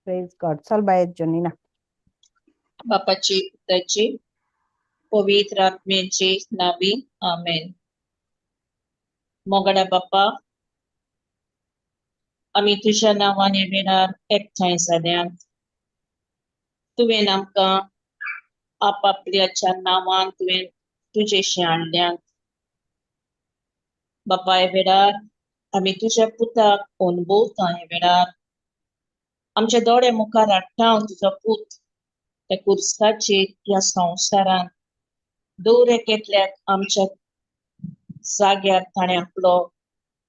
प्रेज गॉड. चल बाय जोनीना. बापाची, पुताची, पवित्र आत्म्याची नावी, आमेन. मोगडा बापा, आमी तुज्या नांवान हे वेळार एकठांय जाल्यात. तुवें आमकां आपापल्याच्या नांवान तुवें तुजेशी हाडल्यात. बापा, हे वेळार आमी तुज्या पुताक अनुभवता. हे वेळार आमच्या दोळे मुखार हाडटा हांव तुजो पूत त्या कुर्साचेर ह्या संवसारांत दर एकल्याक आमच्या जाग्यार ताणें आपलो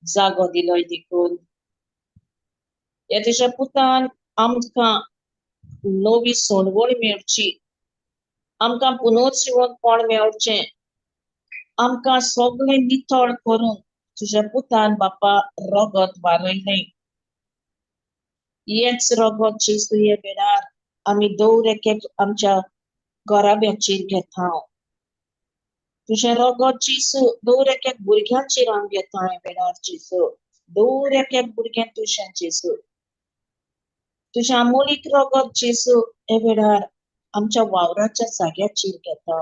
जागो दिलो. देखून ह्या तुज्या पुतान आमकां नवी सणवण मेळची, आमकां पुनर्जिवनपण मेळचें, आमकां सगळें नितळ करून तुज्या पुतान बापा रगत वारयलें. हेंच रगत जेजू हे वेळार आमी दर एक आमच्या घराब्याचेर घेता. तुजें रगत जेजू दर एक भुरग्यांचेर आमी घेता हे वेळार जेजू. दर एक भुरगें तुजें जेजू. तुजें अमोलीक रगत जेजू हे वेळार आमच्या वावराच्या जाग्याचेर घेता.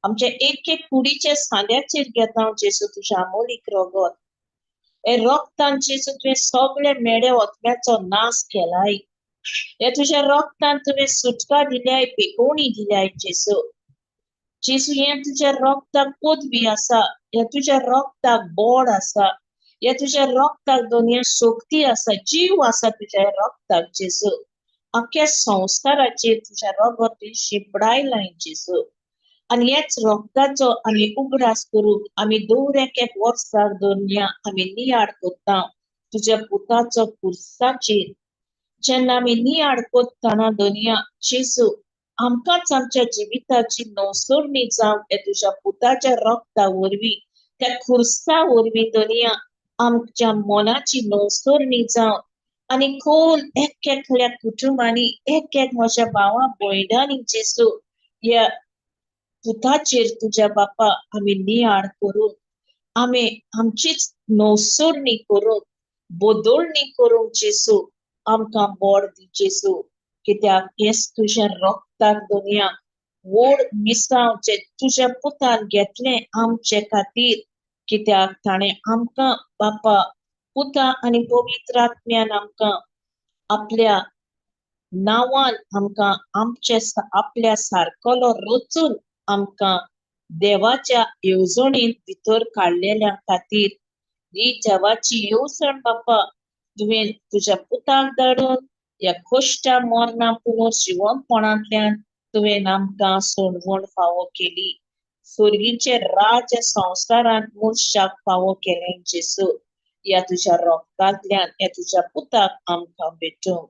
आमच्या एक एक कुडीच्या सांद्याचेर घेता जेजू तुजें अमोलीक रगत. हे रक्तान जेजू तुवें सगळे मेडे ओतम्याचो नाश केलाय. हे तुज्या रक्तान तुवें सुटका दिल्याय, पेकोवणी दिल्याय जेजू. जेजू, हें तुज्या रक्ताक पदवी आसा, हे तुज्या रक्ताक बोड आसा, हे तुज्या रक्ताक दोनया शक्ती आसा, जीव आसा तुज्या रक्ताक जेजू. अख्ख्या संवसाराचेर तुज्या रगत तुवें शिंपडायलां जेजू. आनी ह्याच रक्ताचो आमी उगडास करूंक आमी दर एक एक वर्साक दोनया आमी नियाळ करता तुज्या पुताचो कुर्साचेर. जेन्ना आमी नियाळ करतना दोनया जेजू, आमकांच आमच्या जिविताची नवसरणी जावन हे तुज्या पुताच्या रक्ता वरवीं, त्या खुर्सा वरवीं दोनया आमच्या मनाची नवसरणी जावन आनी खोल एक एकल्या कुटुंबांनी, एक एक म्हज्या भावा भयणांनी जेजू ह्या पुताचेर तुज्या बापा आमी नियाळ करून आमी आमचीच नवसरणी करून बदलणी करूंक जेजू आमकां बोड दी जेजू. कित्याक हेच तुज्या रक्ताक दोनया व्हड मिसांव जे तुज्या पुतान घेतलें आमचे खातीर. कित्याक ताणें आमकां बापा पुता आनी पवित्र आत्म्यान आमकां आपल्या नांवान आमकां आमचे आपल्या सारकोलो रचून आमकां देवाच्या येवजणेंत भितर काडलेल्या खातीर ही देवाची येवजण बापा तुवें तुज्या पुताक धाडून ह्या खोश्टा मरणा पुनर्जिवनपणांतल्यान तुवें आमकां सोडवण फावो केली. स्वर्गीचे राज्य संवसारांत मनशाक फावो केलें जेजू ह्या तुज्या रक्तांतल्यान, ह्या तुज्या पुताक आमकां भेटूंक.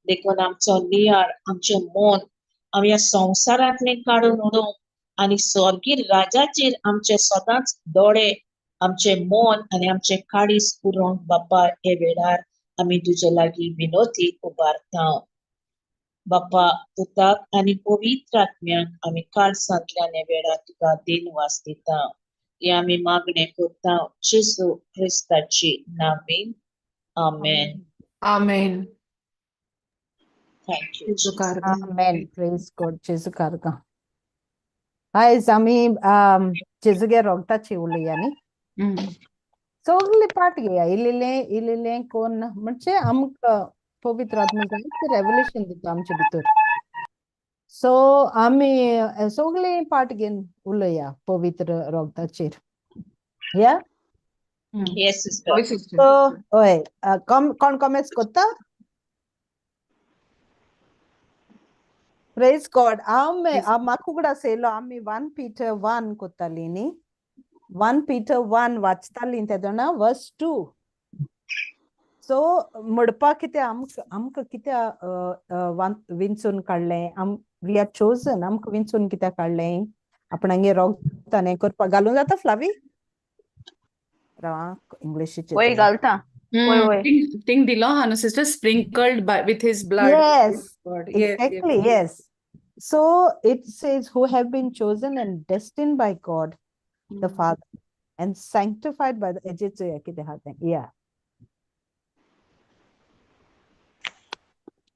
देखून आमचो नियाळ, आमचें मन आमी ह्या संवसारांतलें काडून उडोवंक आनी स्वर्गीर राजाचेर आमचे सदांच दोळे, आमचें मन आनी आमचें काळीज पुरोवंक बापा हे वेळार आमी तुजे लागीं विनोती उबारता. बापा, पुताक आनी पवित्र आत्म्याक आमी काळसांतल्यान हे वेळार तुका दिनवास दिता. हे आमी मागणें करता जेजू क्रिस्ताची नावीन, आमेन. आमेन. Thank you. जेजू कारगा. आमेन. प्रेज गॉड. जेजू कारगा. आयज आमी जेजूगे रोगताची उलया न्ही. सगळे पाठ घेया इल्लें इल्लें कोन्न म्हणजे आमकां पवित्र आत्मा जायते रेवलेशन दिता आमचे भितर. सो आमी सगळे पाठ घेवन उलया पवित्र रोगताचेर. या. Yes, sister. हय सिस्टर. सो हय, कोण कॉमेंट्स करता? प्रेज गॉड. हांव म्हाका उगडास येयलो आमी 1 पीटर 1 कोत्ताली न्ही. 1 पीटर 1 वाचताली तेदोना वर्स 2. सो म्हणपाक कितें आमकां कित्याक विंचून काडलें? We are chosen. आमकां विंचून कित्याक काडलें? आपणागे रोगतान हें करपाक घालूं जाता फ्लावी? राव इंग्लिशीचेर. वय घालता. वय वय. थिंग दिलो हा न्हू sister, sprinkled by with his blood. Yes, God. Yes, yes. Exactly, yes. So it says, who have been chosen and destined by God the Father and sanctified by the, yeah.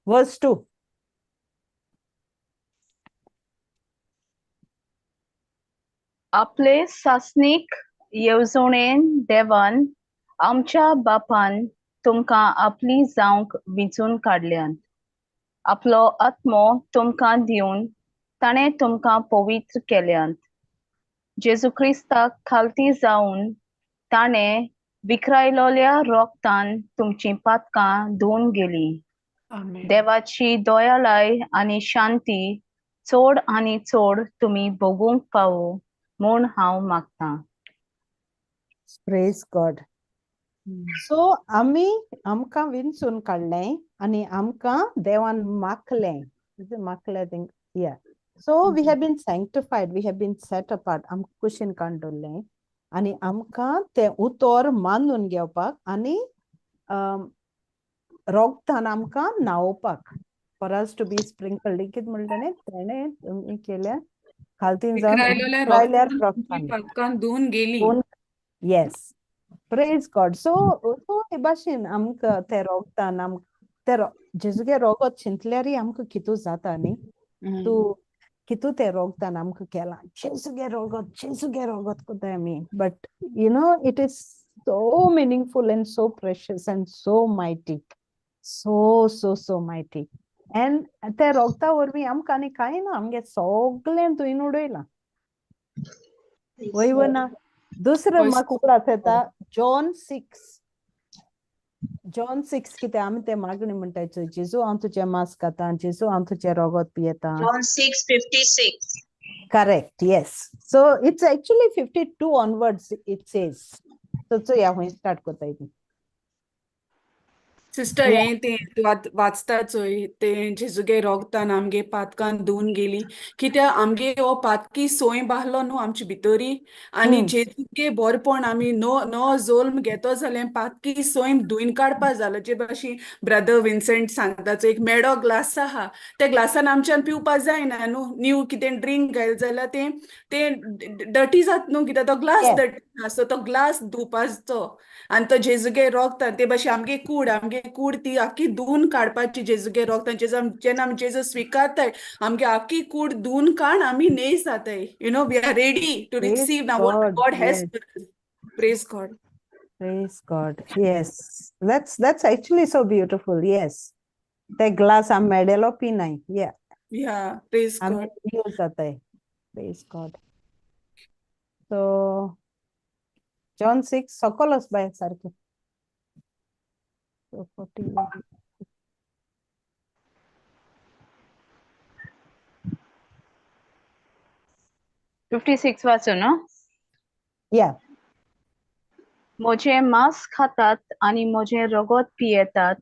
Verse 2. आपले सासणीक येवजणेन देवान आमच्या बापान तुमकां आपली जावंक विंचून काडल्यात. आपलो आत्मो तुमकां दिवन ताणें तुमकां पवित्र केल्यात. जेजू क्रिस्ताक खालती जावन ताणें विकरायलोल्या रोगतान तुमचीं पातकां धुवन गेलीं. आमेन. देवाची दयाळाय आनी शांती चड आनी चड तुमी भोगूंक पावो म्हूण हांव मागतां. Praise God. सो आमी आमकां विंचून काडलें आनी आमकां देवान माखलें. माखलें think, yeah. So we have been sanctified, we have been set apart. आमकां कुशीन काडून दवरलें आनी आमकां तें उतर मानून घेवपाक आनी रोगतान आमकां न्हावोवपाक, for us to be sprinkled. कितें म्हणटा न्ही तेणें तुमी केल्या खालतीन जावन विकरायलोल्या विकरायल्यार रोगतान तुमची रोगतान पातकां धुवन गेली. Yes, praise God. So so हे भाशेन आमकां ते रोगतान आमकां ते जेजूगे रोगत चिंतल्यारय आमकां कितू जाता न्ही. तूं कितू ते रोगतान आमकां केलां, जेजूगे रोगत, जेजूगे रोगत कोताय आमी. But you know it is so meaningful and so precious and so mighty, so so so mighty. And ते रोगता वरवीं आमकां आनी कांय ना, आमगे सगळें धुयन उडयलां. वय ना. दुसरें म्हाका उगडास येता जॉन 6. जॉन 6 कितें आमी तें मागणी म्हणटाय, जेजू हांव तुजें मांस खाता, जेजू हांव तुजें रोगत पियेता. John 6:56. Correct, yes. So it's actually 52 onwards it says. So चोया खंय स्टार्ट कोताय ती. सिस्टर, हें तें वाचता चोय तें जेजूगे रोगतान आमगे पातकान धुवन गेली. कित्याक आमगे हो पातकी सोय बाहलो न्हू आमचे भितरी आनी जेजूगे बरपण आमी नो नो जोल्म घेतो जाल्यार पातकी सोय धुवन काडपा जालो. जे भाशेन ब्रदर विन्सेंट सांगता चोय, एक मेडो ग्लास आहा, त्या ग्लासान आमच्यान पिवपा जायना न्हू. न्यू कितें ड्रिंक घायलें जाल्यार तें तें डटी जाता न्हू, कित्याक तो ग्लास डटी आसा. सो तो ग्लास धुवपाचो आनी तो जेजूगे रोगतान ते भाशेन आमगे कूड, आमगे कूड ती आख्खी धुवन काडपाची जेजूगे रोगतान. जेजू जेन्ना आमी जेजू स्विकारताय आमगे आख्खी कूड धुवन काड आमी न्हय जाताय. You know, we are ready to Praise receive now what God, God has yes. For us. Praise God. Praise God. Yes. That's actually so beautiful. Yes. ते ग्लास आमी मेडेलो पिनाय. Yeah. Yeah, praise आमी God. न्यू जाताय. Praise God. So John 6 सकल बाय सारकें. So 41. 56 वाचू न्हू? Yeah. म्हजें मांस खातात आनी म्हजें रगत पियेतात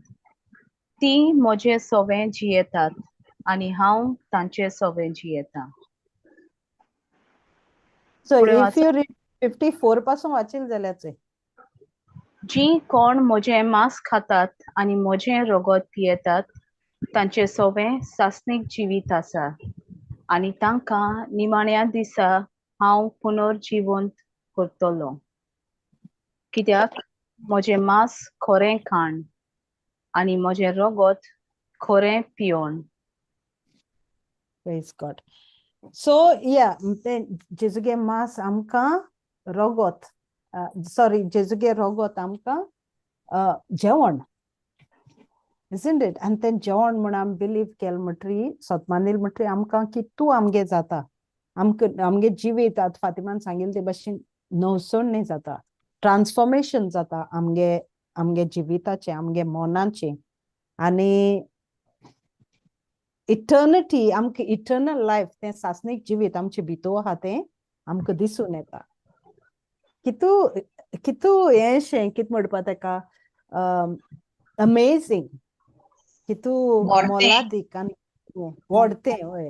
ती म्हजे सवें जियेतात आनी हांव तांचे सवें जियेतां. So फुडें if वाचा. you read 54 पासून वाचील जाल्यार चोय. जीं कोण म्हजें मांस खातात आनी म्हजें रगत पियेतात तांचे सवें सासणीक जिवीत आसा आनी तांकां निमाण्या दिसा हांव पुनर्जिवंत करतलो. कित्याक म्हजें मांस खरें खाण आनी म्हजें रगत खरें पियोण. Praise God. So yeah, तें जेजूगे मांस आमकां रगत, सॉरी, जेजूगे रगत आमकां जेवण, isn't it? आनी तें जेवण म्हूण आमी बिलीव केलें म्हणटरी, सतमानील म्हणटरी आमकां कितू आमगे जाता, आमकां आमगे जिवीत आतां फातिमान सांगिल्लें ते भाशेन नवसण जाता, ट्रान्सफॉर्मेशन जाता आमगे आमगे जिविताचें, आमगे मनाचें. आनी इटर्निटी, आमकां इटर्नल लायफ, तें सासणीक जिवीत आमचे भितर आहा तें आमकां दिसून येता. कितू कितू हें शें कितें म्हणपा तेका, अमेजींग, कितू व्हडतें. मोलादीक आनी व्हडतें. हय,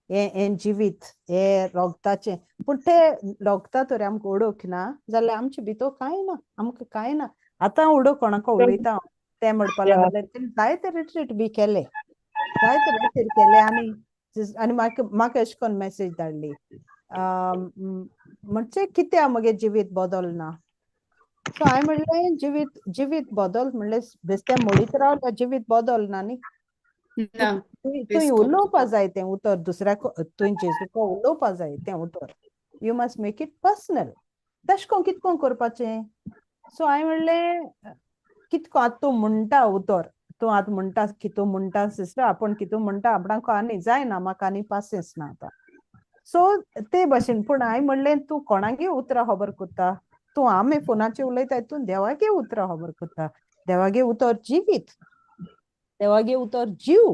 हें हें जिवीत हें रोगताचें. पूण तें रोगता तर आमकां उडोवंक ना जाल्यार आमचे भितर कांय ना, आमकां कांय ना. आतां उडो कोणाक उलयता हांव तें म्हणपा लागलें, तेणें जायते रिट्रीट बी केले, जायते रिट्रीट केले. आनी आनी म्हाका म्हाका अशें करून मॅसेज धाडली, म्हणजे कित्याक म्हगे जिवीत बदलना. सो हांवें म्हणलें जिवीत जिवीत बदल म्हणलें बेश्टें मोडीत रावल्यार जिवीत बदलना न्ही. ना. तुवें Praise God. उलोवपा जाय तें उतर दुसऱ्याक, तुवें जेजूक उलोवपा जाय तें उतर. You must make it personal. तशें कोन्न कितें कोन्न करपाचें? सो हांवें म्हणलें, कितको आतां तूं म्हणटा उतर, तूं आतां म्हणटा कितू म्हणटा सिस्टर, आपूण कितू म्हणटा आपणाक आनी जायना, म्हाका आनी पासियेंस ना आतां. सो ते भशेन. पूण हांवें म्हणलें, तूं कोणागे उतरां खबर करता? तूं आमी फोनाचेर उलयताय, तूं देवागे उतरां खबर करता. देवागे उतर जिवीत, देवागे उतर जीव.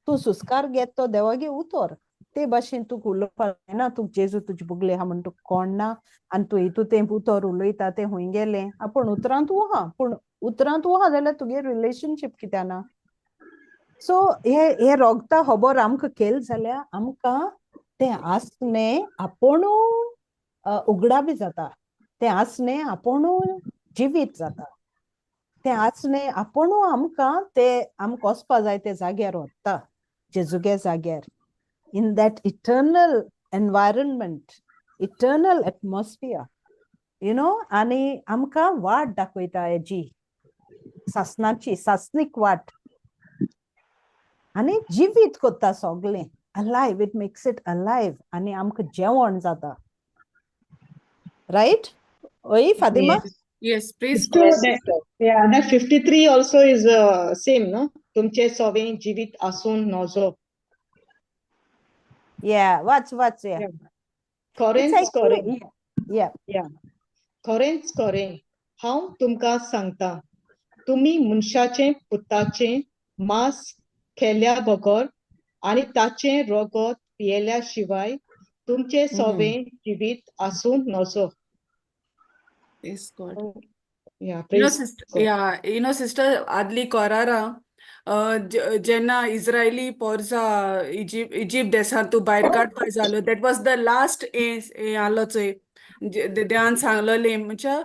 तूं सुस्कार घेत तो देवागे उतर. ते भशेन तुका उलोवपाक जायना. तुका जेजू तुजे बुगले आहा म्हण तुका कोण ना आनी तूं हितू तें उतर उलयता तें हुंय गेलें? आपूण उतरां तूं आहा, पूण उतरां तूं आहा जाल्यार तुगे रिलेशनशीप कित्याक ना? सो हे हे रोगता खबर आमकां केल जाल्यार आमकां तें आसणें आपुणू उगडाबी जाता, तें आसणें आपुणू जिवीत जाता, तें आसणें आपुणू आमकां ते आमकां वचपा जाय ते जाग्यार व्हरता, जेजुगे जाग्यार, in that eternal environment, eternal atmosphere. आनी आमकां वाट दाखयता हेजी सासणाची, सासणीक वाट, आनी जिवीत करता सगळें alive. It makes it alive आनी आमकां जेवण जाता. रायट ओय Fatima? Yes, praise Sister, God. Yeah, that 53 also is same, no? तुमचे सवे जीवित आसून नजो. Yeah, what's yeah. Yeah. It's खरेंच actually खरें yeah. खरेंच खरें हांव तुमकां सांगता, तुमी मनशाचें पुताचें मांस खेल्या बगर आनी ताचें रगत पियेल्या शिवाय तुमचें सवे जीवित आसूं नजो. Praise God. Yeah, You know, praise sister, God. yeah, sister, आदली करारा जेन्ना इस्रायली पोरसा इजिप्त देशांतू भायर काडपा जालो, that was the last हें आहलो चोय, देवान सांगलोलें म्हणजे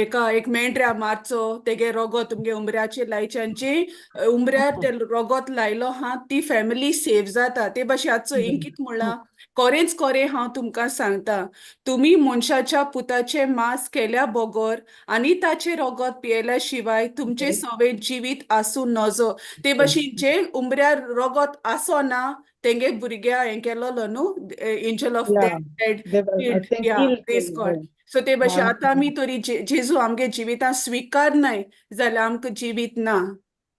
एका एक मेंढऱ्या मारचो, तेगे रोगोत तुमगे उमऱ्याचेर लायचें आनी जे उमऱ्यार ते रोगोत लायलो हा ती फॅमिली सेफ जाता. ते भाशेन आतां चोय कित म्हणलां, खरेंच खरें हांव तुमकां सांगता, तुमी मनशाच्या पुताचें मांस केल्या बगर आनी ताचें रगत पियेल्या शिवाय तुमचें सवे जिवीत आसूं नजो. ते भाशेन जे उमऱ्यार रगत आसना तेंगे भुरग्या हें केलोलो न्हू angel of death they yeah kill praise God. So ते भाशेन आतां आमी तरी जेजू आमगे जिवितांत स्विकारनाय जाल्यार आमकां जिवीत ना,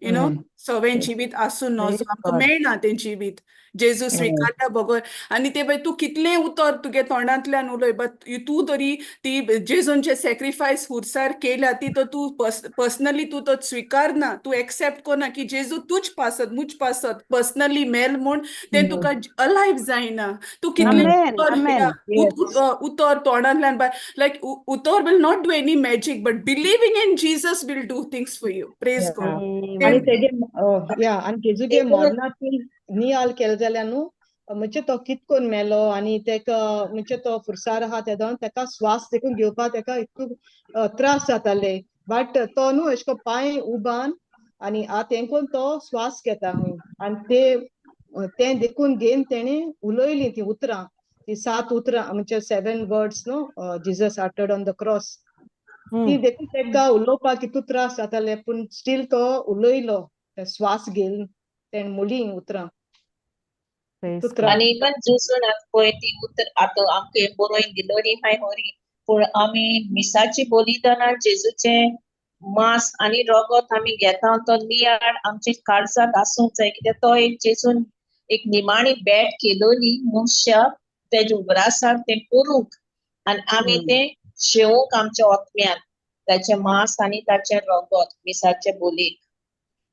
you know, सवें जिवीत आसूं नजो, आमकां मेळना तें जिवीत जेजू स्विकारल्या बगर. आनी ते बाय तूं कितलें उतर तुगे तोंडांतल्यान उलय, बट तूं तरी ती जेजून जे सॅक्रिफायस खुर्सार केल्या ती तर तूं पर्सनली तूं तो स्विकारना, तूं एक्सेप्ट कोना की जेजू तूच पासत मुज पासत पर्सनली मेल म्हूण, तें तुका अलायव जायना. तूं कितलें उतर उतर तोंडांतल्यान बाय, लायक उतर will not do any magic, but believing in Jesus will do things for you. Praise God. आनी तेजे या आनी जेजूगे मरणाची नियाळ केले जाल्यार न्हू, म्हणजे तो कितकोन मेलो आनी तेका म्हणजे तो फुरसार आहा तेदोन तेका श्वास देखून घेवपाक तेका इतको त्रास जाताले, बट तो न्हू अशें करून पांय उबान आनी आतां हें करून तो श्वास घेता खंय. आनी ते तें देखून घेवन तेणें उलयलीं तीं उतरां, ती सात उतरां, म्हणजे सेवन वर्ड्स न्हू Jesus uttered on the cross. ती देखून तेका उलोवपाक कितू त्रास जाताले, पूण स्टील तो उलयलो, श्वास घेवन तेणें म्हणली उतरां. आनी इवन जेजून आतां पळय ती उतर आतां आमकां बरोवन दिलोली हांवें होरी, पूण आमी मिसाची बलिदानां जेजूचें मांस आनी रगत आमी घेता तो नियाळ आमचे काळजांत आसूंक जाय, कित्याक तो एक जेजून एक निमाणी भेट केलोली मनशाक तेजे उगडासाक तें करूंक आनी आमी तें शेवूंक आमच्या आत्म्यान ताचें मांस आनी ताचें रगत मिसाचे बोलीक.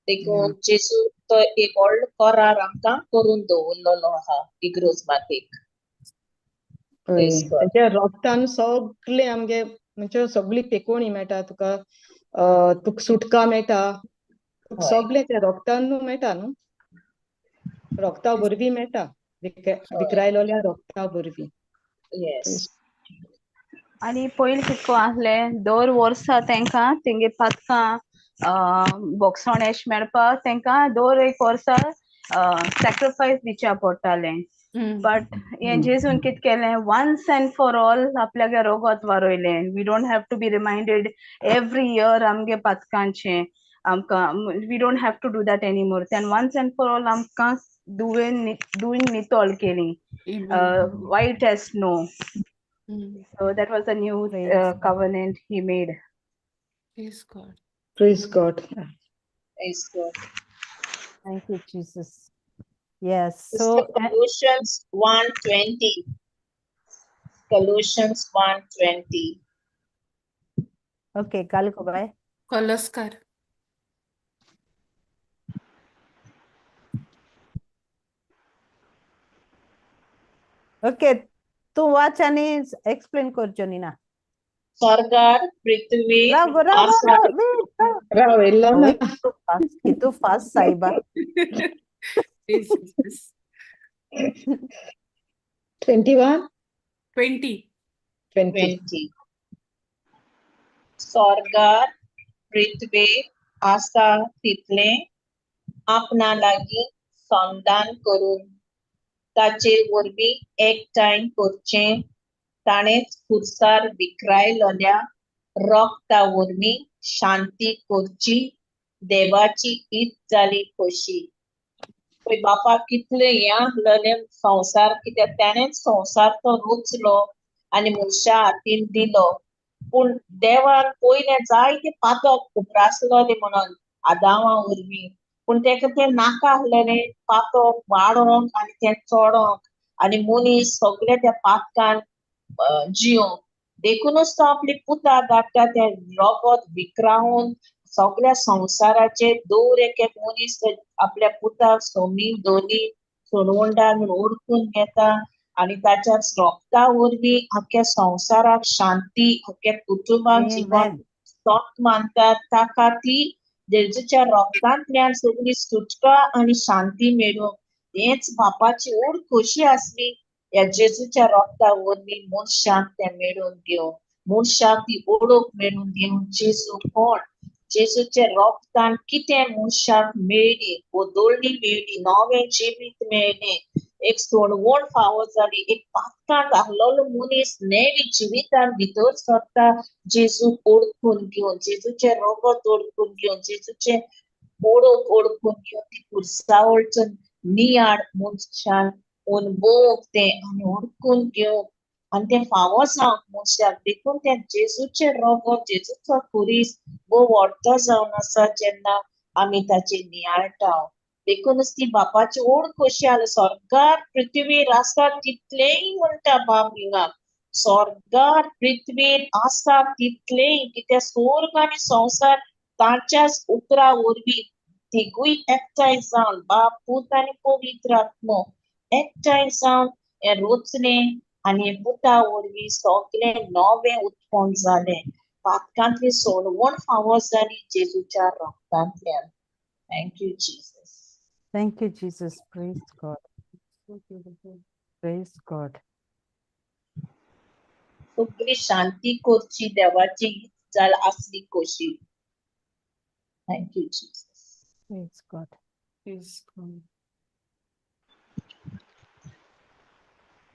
देखून जेजू तो एक व्हडलो करार आमकां करून दवरलेलो आहा इग्रोज मातेक. तेच्या रोगतान सगळे आमगे म्हणजे सगळी पेकोणी मेळटा तुका, तुका सुटका मेळटा, सगळें त्या रोगतान न्हू मेळटा न्हू, रोगता वरवीं मेळटा, विकरायलोल्या रोगता वरवीं. आनी पयलीं कितको आहलें, दर वर्सा तेंकां तेंगे पातकां बोगसण एश मेळपाक तेंकां दर एक वर्सा सॅक्रिफायस दिवच्या पडटालें. बट हें जेजून कितें केलें, वन्स एंड फॉर ऑल आपल्यागे रोगत वारयलें. We don't have to be reminded every year आमगे पातकांचें. आमकां we don't have to do that anymore. त्यान वन्स एंड फॉर ऑल आमकां दुवेन दुवीन नितळ केली, white as snow. So that was a new covenant he made. Praise God. Praise God. Praise God. Thank you, Jesus. Yes. So Colossians 1:20. Colossians 1:20. Okay, काल को bye. Kalaskar. Okay, तू वाच आणि explain करचो नीना. स्वर्गार पृथ्वी राव राव राव राव येयलो ना. कितू फास्ट साईबा. 21 20 20. स्वर्गार पृथ्वी आसा तितलें आपणा लागीं संधान करून ताचे वरवीं एकठांय करचें ताणेंच खुर्सार विकरायलोल्या रोगता वरवीं शांती करची देवाची ईत जाली खोशी. पळय बापा कितलें हें आसलेलें संवसार, कित्याक ताणेंच संवसार तो रचलो आनी मनशा हातीन दिलो. पूण देवान पयलें जायते पातक उप्रासलोलें म्हणून आदावा वरवीं, पूण तेका तें नाका आसलेलें पातक वाडोवंक आनी तें चडोवंक आनी मनीस सगळे त्या पातकान जियोंक. देखूनच तो आपली पुता धाडटा तें रोगत विकरावन सगळ्या संवसाराचेर दर एक एक मनीस आपल्या पुताक सोमी दोनी सोडवंडा म्हूण ओळखून घेता आनी ताच्या रोगता वरवीं आख्ख्या संवसाराक शांती, आख्ख्या कुटुंबाक जिवन सत मानतात. ताका ती जेजूच्या रोगतांतल्यान सगळी सुटका आनी शांती मेळूंक हेच बापाची व्हड खोशी आसली. ह्या जेजूच्या रोगता वरवीं मनशाक तें मेळोवन घेवन, मनशाक ती ओळख मेळोवन घेवन जेजू कोण, जेजूच्या रोगतान कितें मनशाक मेळ्ळी, बदलणी मेळ्ळी, नवें जिवीत मेळ्ळें, एक सोडवण फावो जाली, एक पातकांत आसलेलो मनीस नेवी जिवितान भितर सरता जेजूक ओळखून घेवन, जेजूचें रोगत ओळखून घेवन, जेजूचें ओळख ओळखून घेवन ती खुर्सावळचो नियाळ मनशान अणभवूंक तें आनी ओळखून घेवंक आनी तें फावो जावंक मनशाक. देखून तें जेजूचें रोगत, जेजूचो खुरीस भोव व्हडतो जावन आसा जेन्ना आमी ताचेर नियाळटा. देखूनच ती बापाची व्हड खोशी आसली. स्वर्गार पृथ्वीर आसा तितलेंय म्हणटा बाप हिंगा, स्वर्गार पृथ्वीर आसा तितलेंय, कित्याक स्वर्ग आनी संवसार ताच्याच उतरा वरवीं तिगूय एकठांय जावन, बाप पूत आनी पवित्र आत्मो एकठांय जावन हें रचलें आनी हे पुता वरवीं सगळें नवें उत्पन्न जालें. पातकांतली सोडवण फावो जाली जेजूच्या रोगतांतल्यान. Thank you Jesus. Thank you, Jesus. Praise God. Praise God. सगळी शांती करची देवाची जाल आसली खोशी. Thank you, Jesus. Praise God. Praise God.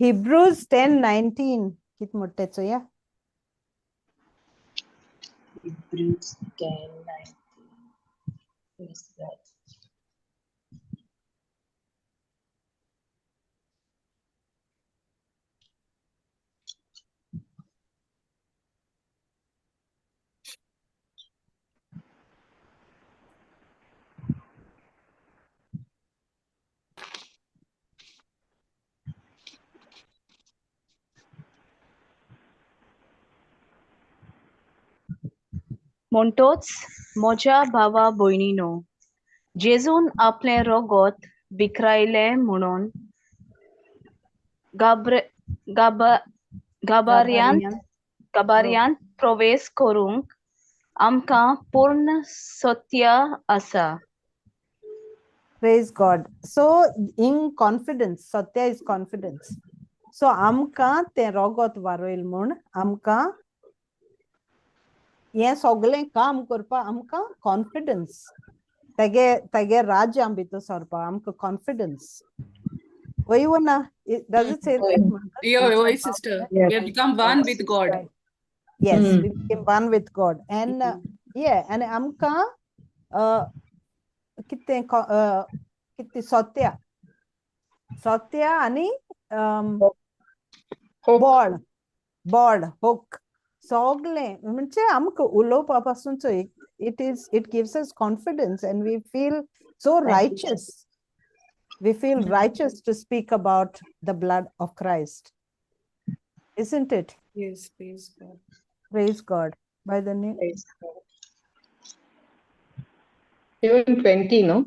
Hebrews 10:19. कित मोठे चोया? Hebrews 10:19. Praise God. म्हणटोच म्हज्या भावा भयणीनो, जेजून आपलें रोगत विकरायलें म्हणून गाबार्यांत प्रवेश करूंक आमकां पूर्ण सत्य आसा. Praise God. So in confidence, Satya is confidence. So आमकां तें रोगत वारोयल म्हूण आमकां हें सगळें काम करपाक आमकां कॉन्फिडन्स, तेगे तेगे राज्यां भितर सरपाक आमकां कॉन्फिडन्स. वय वो ना? Does it say that? Yeah, sister. We have become one with God. Yes, we became one with God. And yeah, and आमकां कितें कितें सोत्या सोत्या आनी बोळ बोळ होक सगळें म्हणजे आमकां उलोवपा पासून it gives us confidence and we feel so righteous. We feel righteous to speak about the blood of Christ, isn't it? Yes, praise God. Praise God. By the name. Praise God. Even 20, no?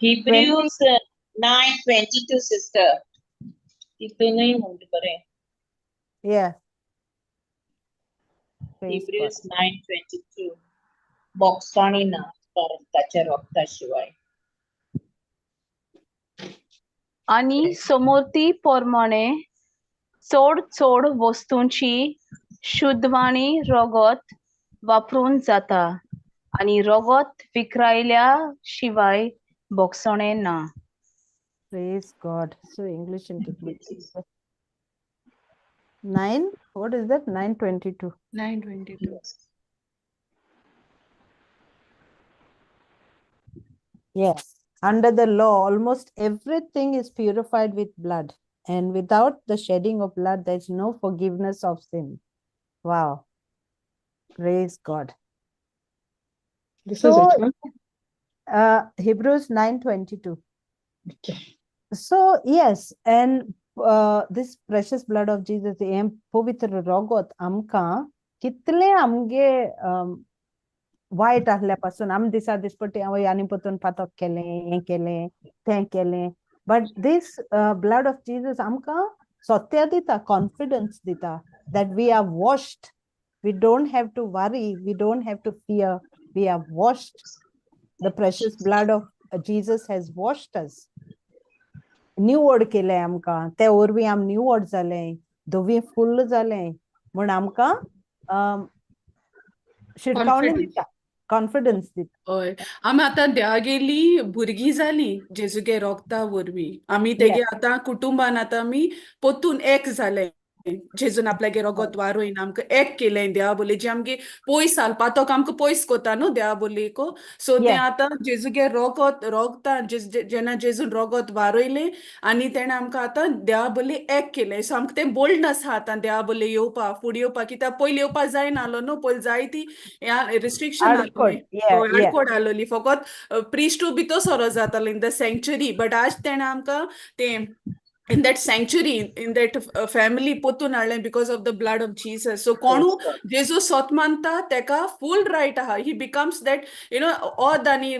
Hebrews 9:22, sister. तितूनय म्हणटा बरें. Yeah. Praise God. Hebrews 9:22. बोगसाणी ना कारण ताच्या रोगता शिवाय. आनी समोरती प्रमाणे चड चड वस्तूंची शुद्धवाणी रगत वापरून जाता आनी रगत विकरायल्या शिवाय बोगसणें ना. Praise God. So English interpretation. 9, what is that? 9:22. 9:22. Yes. Under the law, almost everything is purified with blood, and without the shedding of blood, there is no forgiveness of sin. Wow. Praise God. This So, is which one? Hebrews 9:22. Okay. So, yes, and this precious blood of Jesus, हें पवित्र रगत आमकां कितलें आमगे वायट आहल्या पासून आमी दिसा दिसपट्टी आवय आनी परतून पातक केलें, हें केलें, तें केलें, but this blood of Jesus आमकां सत्य दिता, कॉन्फिडन्स दिता that we are washed, we don't have to worry, we don't have to fear, we are washed. The precious blood of Jesus has washed us. निवड केलें आमकां, ते वरवीं आमी निवड जालें, धवी फुल्ल जालें म्हूण आमकां शिटकावणी Confidence. दिता, कॉन्फिडन्स दिता. हय, आमी आतां देवागेली भुरगीं जालीं जेजूगे रोगता वरवीं. आमी तेगे आतां कुटुंबान आतां आमी परतून एक जाले. जेजून आपल्यागे रगत वारोयन आमकां एक केलें देवा बोली, जे आमगे पयस आलपातोक आमकां पयस कोता न्हू देवा बोलयेको. सो तें आतां जेजूगे रगत रोगता जेन्ना जेजून रगत वारयलें आनी तेणें आमकां आतां देवा बोली एक केलें. सो आमकां तें बोल्डनस आहा आतां देवा बोली येवपा, फुडें येवपा, कित्याक पयलीं येवपा जायनाहलो न्हू, पयलीं जायती रिस्ट्रिक्शन आडखळ, आसली, आडखळ आसलोली, फकत प्रिस्टू भितर सरो जातालो in the sanctuary. But आज तेणें आमकां तें in that sanctuary, in that family potun हाडलें because of the blood of Jesus. So कोणू जेजू सत मानता तेका full right आहा. He becomes that, you know, odd आनी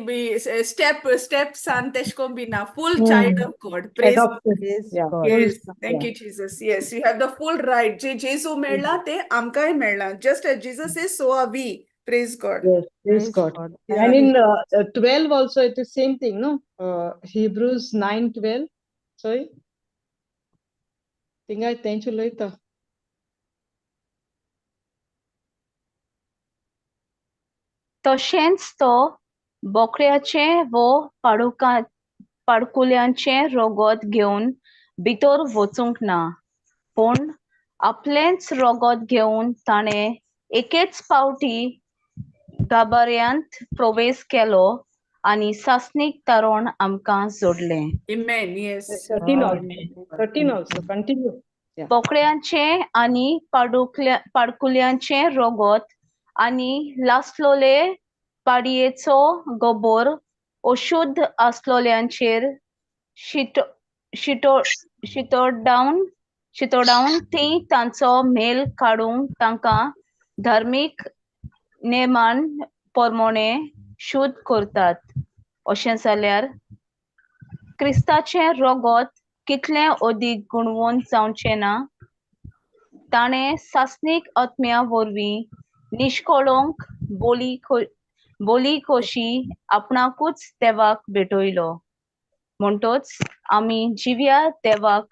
step son तेश कोन बी ना, full child of God. Praise Adopted. Praise Yeah. God. Yes, thank Yeah. you, Jesus. Yes, you have the full right. जे जेजू मेळ्ळा ते आमकांय मेळ्ळा. Just as Jesus is, so are we. Praise God. Yes, praise Praise God. God. And Thank in you. 12 also it is same thing, no? Hebrews 9:12. Sorry. थिंगाय तेंच उलयता. तशेंच तो बोकड्याचें वो पाडकुल्यांचें रगत घेवन भितर वचूंक ना, पूण आपलेंच रगत घेवन ताणें एकेच पावटी गाभाऱ्यांत प्रवेश केलो आनी सासणीक तारण आमकां जोडलें. Amen. Yes. 13 Wow. also. 13 also. Continue. Yeah. बोकड्यांचें आनी पाडकुल्यांचें रगत आनी लासलोले पाडयेचो गोबोर अशुद्ध आसलोल्यांचेर शितोडावन ती तांचो मेल काडूंक तांकां धार्मीक नेमान प्रमाणे शुद्ध करतात. अशें जाल्यार क्रिस्ताचें रगत कितलें अदीक गुणवंत जावचें ना? ताणें सासणीक आत्म्या वरवीं निश्कळंक बोली कशी आपणाकूच देवाक भेटयलो. म्हणटच आमी जिव्या देवाक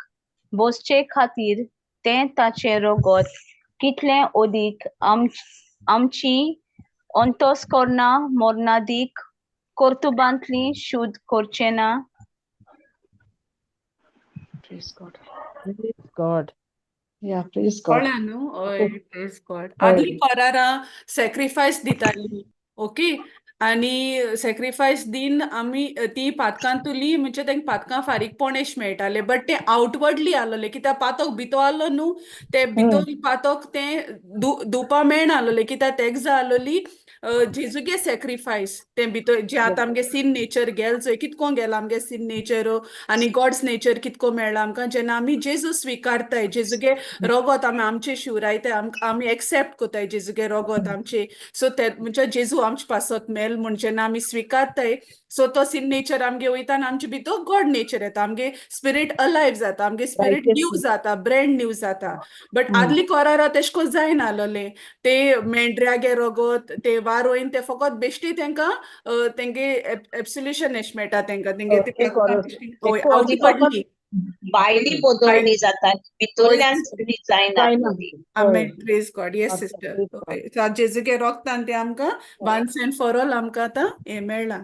बसचे खातीर तें ताचें रगत कितलें अदीक आमची अंतस्कर्णा मरणादीक कर्तुबांतली शुद्ध करचें ना? Praise God. Praise God. Yeah, praise God. कळ्ळें न्हू? हय, praise God. हय. आदली करारां सॅक्रिफायस दिताली, ओके आनी सॅक्रिफायस दिन आमी ती पातकां तुली म्हणजे तांकां पातकां फारीकपण एश मेळटालें बट तें आवटवर्डली आसलोलें कित्याक पातक भितर आसलो न्हू तें भितर पातक तें धुवपा मेळनासलोलें कित्याक तेक जाय आसलोली जेजूगे सॅक्रिफायस तें भितर जें आतां आमगे सीन नेचर गेल चोय कितको गेला आमगे सीन नेचर आनी गॉड्स नेचर कितको मेळ्ळा आमकां जेन्ना आमी जेजू स्विकारताय जेजूगे रोगोत आमी आमचे शिवरायताय आमी एक्सेप्ट कोताय जेजूगे रोगोत आमचे सो ते म्हणजे जेजू आमचे पासत मेल म्हण जेन्ना आमी स्विकारताय सो तो सीन नेचर आमगे वयता आनी आमचे भितर गॉड नेचर येता आमगे स्पिरीट अलायव जाता आमगे स्पिरीट न्यू जाता ब्रँड न्यू जाता बट आदली कोरारा तेश कोन जायनासलोलें ते मेंढऱ्यागे रोगोत ते वारोयन ते फकत बेश्टी तेंकां तेंगे एब्सोल्युशन एश मेळटा तेंकां तेंगे ते आवटवर्डली भायली बदलणी जाता भितरल्यान सगळी जायना. Amen. Praise God. Yes sister. So जेजूगे रोगतान ते आमकां वन्स एंड फॉर ऑल आमकां आतां हें मेळ्ळां.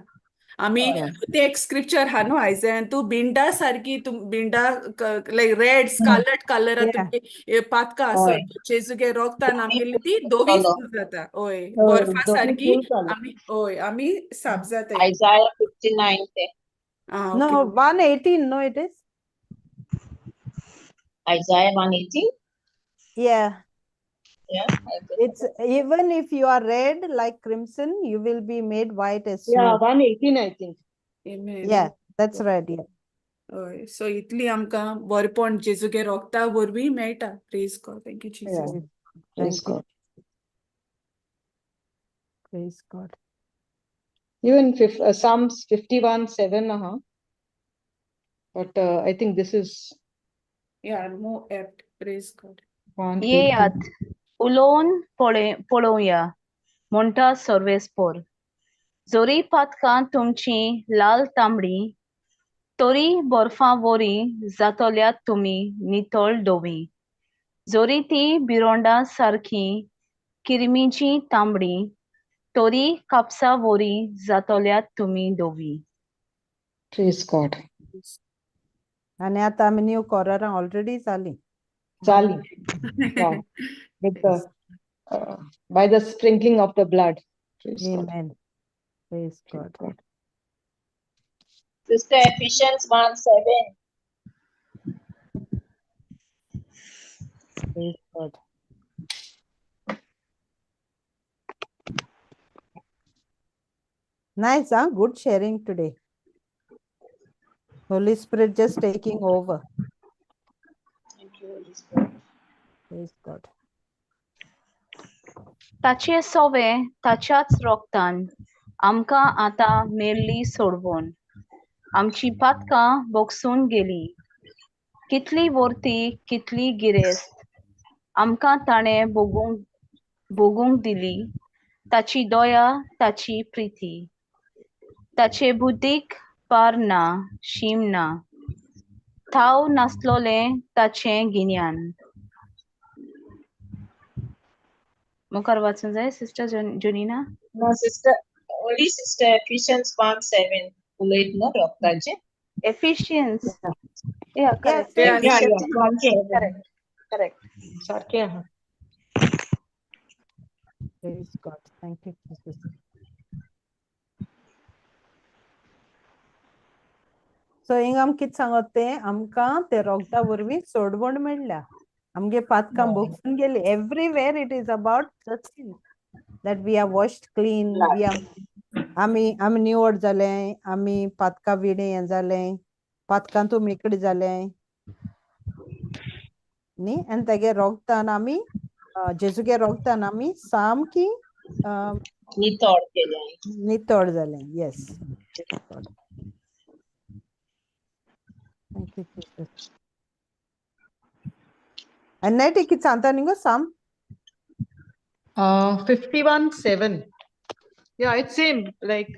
आमी ते एक स्क्रिप्चर हा न्हू आयजयान तूं बिंडा सारकी तूं बिंडा लायक रेड स्कारलट कलरा तुगे पातकां आसत जेजूगे रोगतान आमगेली ती धवी फूल जाता. हय बर्फा सारकी आमी हय आमी साफ जाताय. आयजाया 59 ते. No, 118, no, it is. Isaiah 118? Yeah. Yeah. It's even if you are red like crimson, you will be made white as snow. Yeah, 118, I think. Amen. Yeah, that's right. Yeah. हय सो इतली आमकां बरेपण जेजूगे रोगता वरवीं मेळटा. Praise God. Thank you Jesus. Praise God. Praise God. Even Psalms 51:7, but I think this is yeah more apt. Praise God. येयात उलोवन पळोवया म्हणटा सर्वेस्पोर जोरी पातकां तुमची लाल तांबडी तरी बर्फा वरी जातल्यात तुमी नितळ धवी जोरी ती बिरोंडा सारकी किरमीची तांबडी तरी कापसा वरी जातल्यात तुमी धवी. Praise God. आनी आतां आमी न्यू कोरारां ऑलरेडी जालीं. जाली. With the by the sprinkling of the blood. Praise God. Amen. Praise God. Sister Ephesians 1:7. Praise God. Nice, huh? Good sharing today. Holy Spirit just taking over. Thank you, Holy Spirit. Praise God. ताचे सोवे ताच्याच रोगतान आमकां आतां मेल्ली सोडवून आमची पातकां बोगसून गेली कितली वर्ती कितली गिरेस्त आमकां ताणें भोगूंक दिली ताची दया ताची प्रिती ताचे बुद्धीक पार ना शीम ना थाव नासलोलें ताचें गिन्यान. मुखार वाचूंक जाय sister Jonina? No sister, only sister Ephesians 1:7 उलयत न्हू रोगताचें. Ephesians. Yeah, correct. Yeah, yeah, yeah. Correct. Correct. सारकें आहा. Praise God. Thank you, Jesus. So हिंगा आम कितें सांगत तें आमकां ते रोगता वरवीं सोडवण मेळ्ळ्या. आमगे पातकां बोगसून गेली. Everywhere it is about the sin that we are washed clean. We are आमी आमी निवड जाले आमी पातकां विणे हें जालें पातकांतू मेकळी जालें न्ही. आनी तेगे रोगतान आमी जेजूगे रोगतान आमी सामकी नितळ केलें. नितळ जालें. Yes. Thank you Jesus. आनी नेटी कितें सांगता न्ही गो साम? 51:7. Yeah, it's same like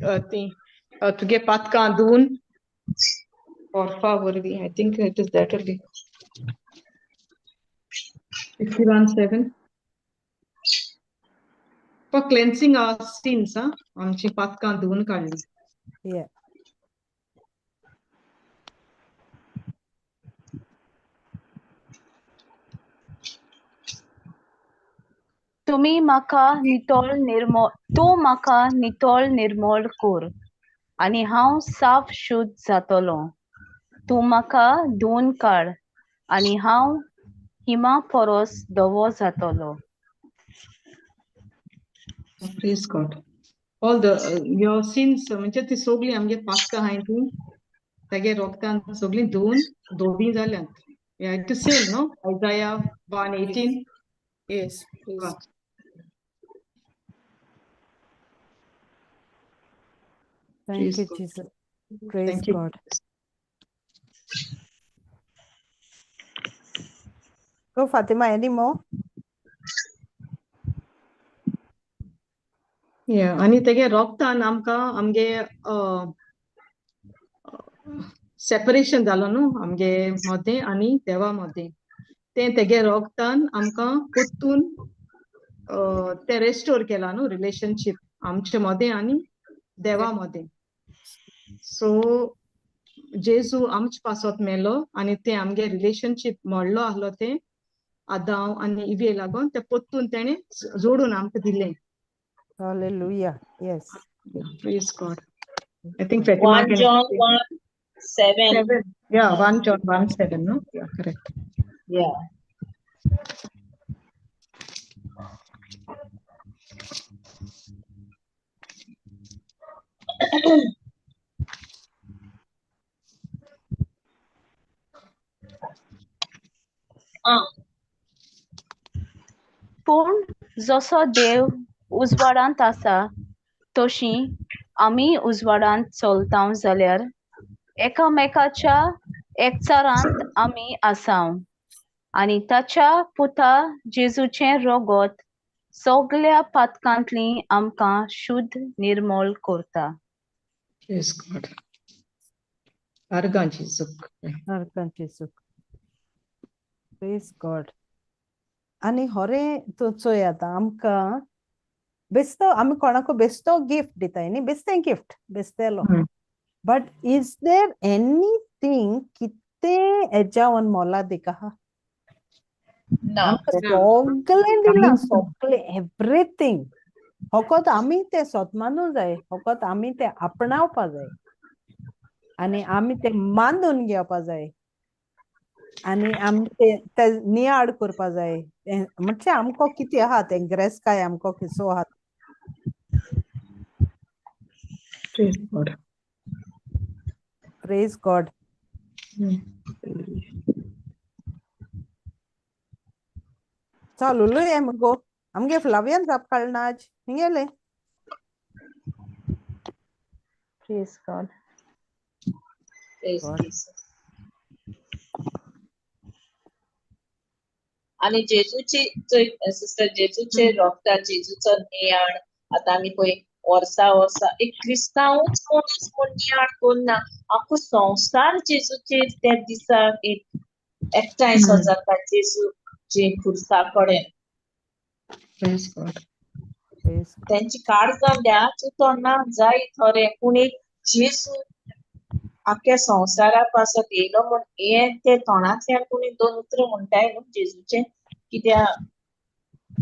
तुगे पातकां धुवन बर्फा वरवीं. I think it is that only. 51:7. For cleansing our sins, huh? आमची पातकां धुवन काडली. Yeah. तुमी म्हाका नितळ निर्मळ तूं म्हाका नितळ निर्मळ कर आनी हांव साफ शुद्ध जातलो. तूं म्हाका धुवन काड आनी हांव हिमा परस धवो जातलो. Praise God. All the your sins म्हणजे ती सगळी आमगे पातकां आहाय ती तेगे रोगतान सगळीं धुवन धोबी जाल्यात. Yeah, it is same, no? Isaiah 1:18. Yes, yes. Thank Praise you, God. Jesus. Praise Thank you. God. Go, Fatima, any more? Yeah, आनी तेगे रोगतान आमकां आमगे सेपरेशन जालो न्हू आमगे मदें आनी देवा मदें. तें तेगे रोगतान आमकां परतून तें रेस्टोर केलां न्हू रिलेशनशीप आमचे मदें आनी देवा मदें. सो जेजू आमचे पासत मेलो आनी तें आमगे रिलेशनशीप मोडलो आहलो तें आदांव आनी इवे लागून तें परतून तेणें जोडून आमकां दिलें. Hallelujah. Yes. Yeah, praise God. I think Fatima 1 can John explain. 1:7. 7. Yeah, 1 John 1:7, no? Yeah, correct. Yeah. पूण जसो देव उजवाडांत आसा तशी आमी उजवाडांत चलता जाल्यार एकामेकाच्या एकचारांत आमी आसाव आनी ताच्या पुता जेजूचें रगत सगल्या पातकांतली आमकां शुद्ध निर्मळ करता. Praise God. आर्गां जेजूक. आर्गां जेजूक. Praise God. आनी होरे तूं चोय आतां आमकां बेस्तो आमी कोणाकू बेस्तो गिफ्ट दिताय न्ही, बेस्तें गिफ्ट बेस्तेलो. बट is there anything कितें हेज्यावन मोलादीक आहा? आमकां सगळें दिलां, सगळें एवरीथींग. फकत आमी तें सोदमानूं जाय, फकत आमी तें आपणावपा जाय आनी आमी तें मानून घेवपा जाय आनी आमी तें नियाळ करपा जाय. म्हणजे आमकां कितें आहा तें ग्रेसकाय आमकां किसो आहा. Praise God. Praise God. चालू उलोवया मुगो आमगे फ्लावियान जाप काडना आज हिंगेले. Praise God. Praise Jesus. आनी जेजूची सिस्टर जेजूचे रोगता जेजूचो नियाळ आतां आमी पळय वर्सा वर्सा एक क्रिस्तांवूच मनीस म्हूण नियाळ करना, आख्खो संवसार जेजूचेर त्या दिसा एक एकठांय सो जाता जेजू जे खुर्सा कडेन. तेंची काळजां द्याच तो ना जाय थोडे पूण एक जेजू आख्या संवसारा पासत येयलो म्हूण हें ते तोंडांतल्यान कोणी दोन उतरां म्हणटाय न्हू जेजूचें, कित्याक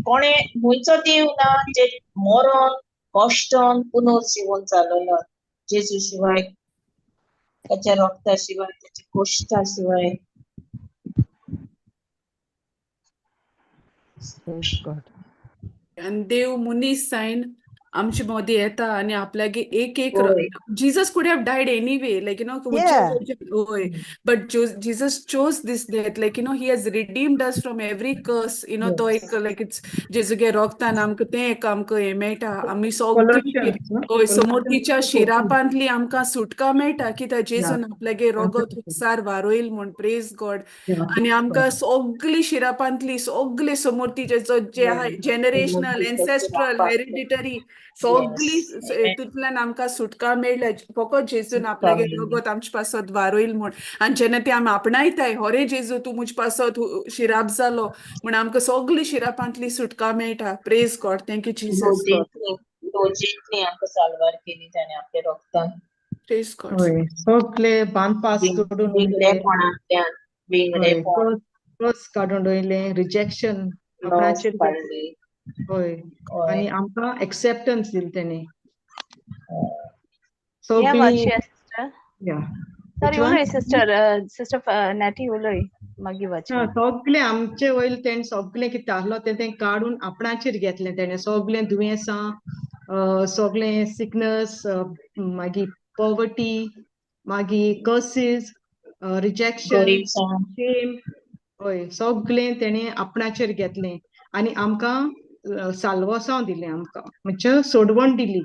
कोणे खंयचो देव ना जे मरोन कश्टन पुनर्जिवन जालोलो जेजू शिवाय, ताच्या रक्ता शिवाय, ताच्या कश्टा शिवाय. आनी देव मनीस जायन आमचे मदीं येता आनी आपल्यागे एक एक Jesus could have died anyway, like you know, होय, but Jesus chose this death, like you know, he has redeemed us from every curse, you know. तो एक लायक it's जेजूगे रोगतान आमकां तें एक आमकां हें मेळटा, आमी सगळीं होय समोरतीच्या शिरापांतली आमकां सुटका मेळटा कित्याक जेजून आपल्यागे रोगत सार वारोयल म्हूण. Praise God. आनी आमकां सगळी शिरापांतली सगळे समोरतीचे जे आहा जनरेशनल एन्सेस्ट्रल हेरिडिटरी सगळी तितूंतल्यान आमकां सुटका मेळ्ळ्या फकत जेजून आपल्यागे रगत आमचे पासत वारोयल म्हूण. आनी जेन्ना ती आमी आपणायताय हरे जेजू तूं म्हजे पासत शिराप जालो म्हूण आमकां सगळी शिरापांतली सुटका मेळटा. Praise God. Thank you Jesus. आमकां साल्वार केली ताणें आपल्या रगतान. Praise God. सगळे बांदपास सोडून वेगळेपणांतल्यान क्रॉस काडून दवरलें, रिजेक्शन आपणाचेर हय, आनी आमकां एक्सेप्टन्स दिली तेणें. हें सगळीं वाचया सिस्टर. या सॉरी which one? उलय सिस्टर, सिस्टर नॅटी उलय, मागीर वाचया. सगळें आमचे वयलें तेणें सगळें कितें आसलो तें तें काडून आपणाचेर घेतलें तेणें. सगळें दुयेंसां, सगळें सिकनस, मागीर पॉवर्टी, मागीर कर्सीस, रिजेक्शन, गोरीबसाण. शेम, हय सगळें तेणें आपणाचेर घेतलें आनी आमकां साल्वसांव दिलें आमकां, म्हणजे सोडवण दिली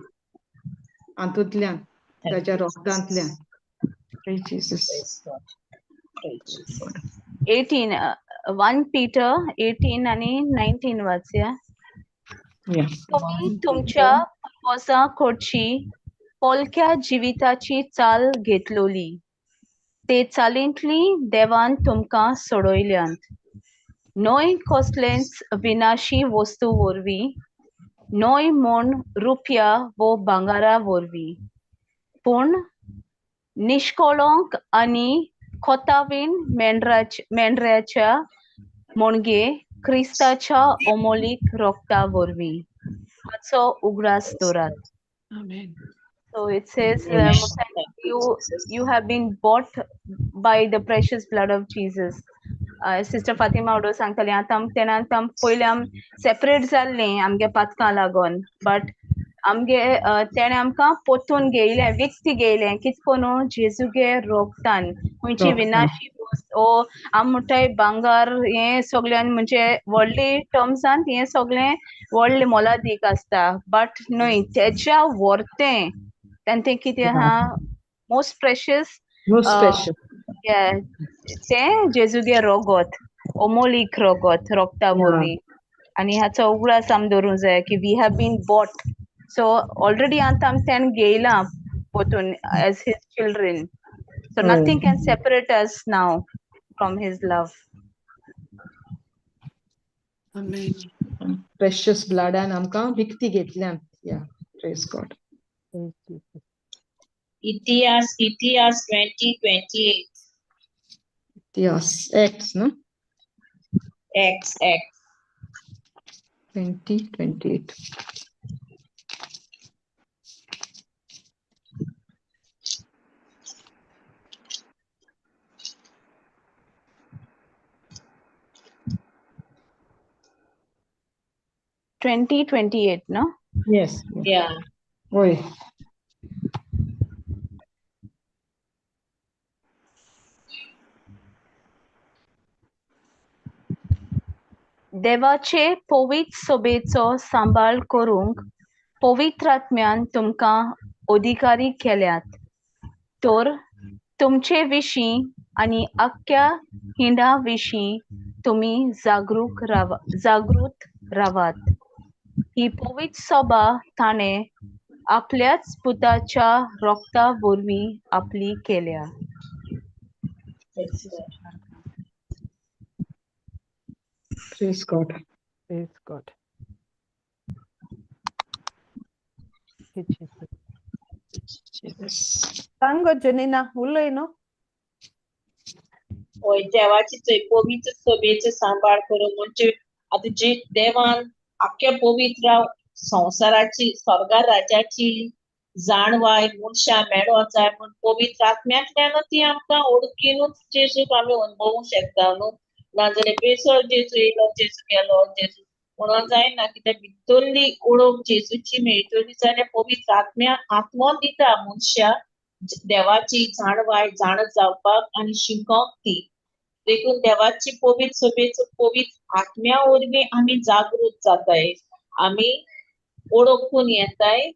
हातूंतल्यान, Thank ताच्या you, रोगतांतल्यान. Jesus. Praise Jesus. Praise God. Praise Jesus. 18, 1 Peter 18 आनी 19 वाचया. Yeah. तुमी 1 तुमच्या Peter. पुर्वजां कडची पोलक्या जिविताची चाल घेतलोली, ते चालींतली देवान तुमकां सोडयल्यांत, न्हय कसलेंच विनाशी वस्तू वरवीं, न्हय म्हूण रुपया वो भांगरा वरवीं, पूण निश्कळंक आनी खोतावीन मेंढराच्या म्हणजे क्रिस्ताच्या अमोलीक रोगता वरवीं हाचो उगडास दवरात. Amen. So it says, Amen. Thank you, you Jesus. you have been bought by the precious blood of Jesus. Sister Fatima उडो सांगताली आतां आम तेन्ना आम पयलीं आम सेपरेट जाल्लीं आमगे पातकां लागून, बट आमगे तेणें आमकां पोतून घेयलें, विकती घेयलें. कित कोनू जेजूगे रोगतान, खंयची रोगतान. विनाशी वस्त ओ आम म्हणटाय भांगर हें सगळ्यान, म्हणजे व्हडली टर्म्सान हें सगळें व्हडलें मोलादीक आसता, बट न्हय तेच्या व्हरतें तें तें कितें आहा मोस्ट प्रेशियस, मोस्ट स्पेशल, तें जेजूगे रोगत, अमोलीक रोगत, रोगता वरवीं. आनी हाचो उगडास आम दवरूंक जाय की we have been bought. So already आतां आम तेणें घेयलां पोतून as his children. So nothing can separate us now from his love. Amen. Precious ब्लडान आमकां विकती घेतल्यान. या, प्रेज गॉड. इतिहास, इतिहास 20:28. इतिहास एक्स न्हू? Acts, Acts. 20:28. 20:28, no? Yes. Yeah. हय. देवाचे पवित्र सभेचो सांबाळ करूंक पवित्र आत्म्यान तुमकां अधिकारी केल्यात, तर तुमचे विशीं आनी आख्ख्या हिंडा विशीं तुमी जागरूक रावा, जागृत रावात. ही पवित्र सभा ताणें आपल्याच पुताच्या रोगता वरवीं आपली केल्या. Praise God. Praise God. Praise God. Thank you, Jesus. Jesus. सांग जनीना, उलय न्हू. हय, देवाची थंय पवित्र सभेचो सांबाळ करूंक म्हणजे आतां जी देवान आख्ख्या पवित्र संवसाराची स्वर्गा राज्याची जाणवाय मनशां मेळोंक जाय म्हूण पवित्र आत्म्यांतल्यानूच ती आमकां ओळखिनूच जेजूक आमी अणभवूंक शकता न्हू. नाजाल्यार बेसो जेजू येयलो, जेजू गेलो, जेजू म्हणून जायना. कित्याक भितरली ओळख जेजूची मेळटली जाल्यार पवित्र आत्म्या आत्मो दिता मनशाक देवाची जाणवाय जाण जावपाक आनी शिकोवंक ती. देखून देवाची पवित्र सभेचो पवित्र आत्म्या वरवीं आमी जागृत जाताय, आमी ओळखून येताय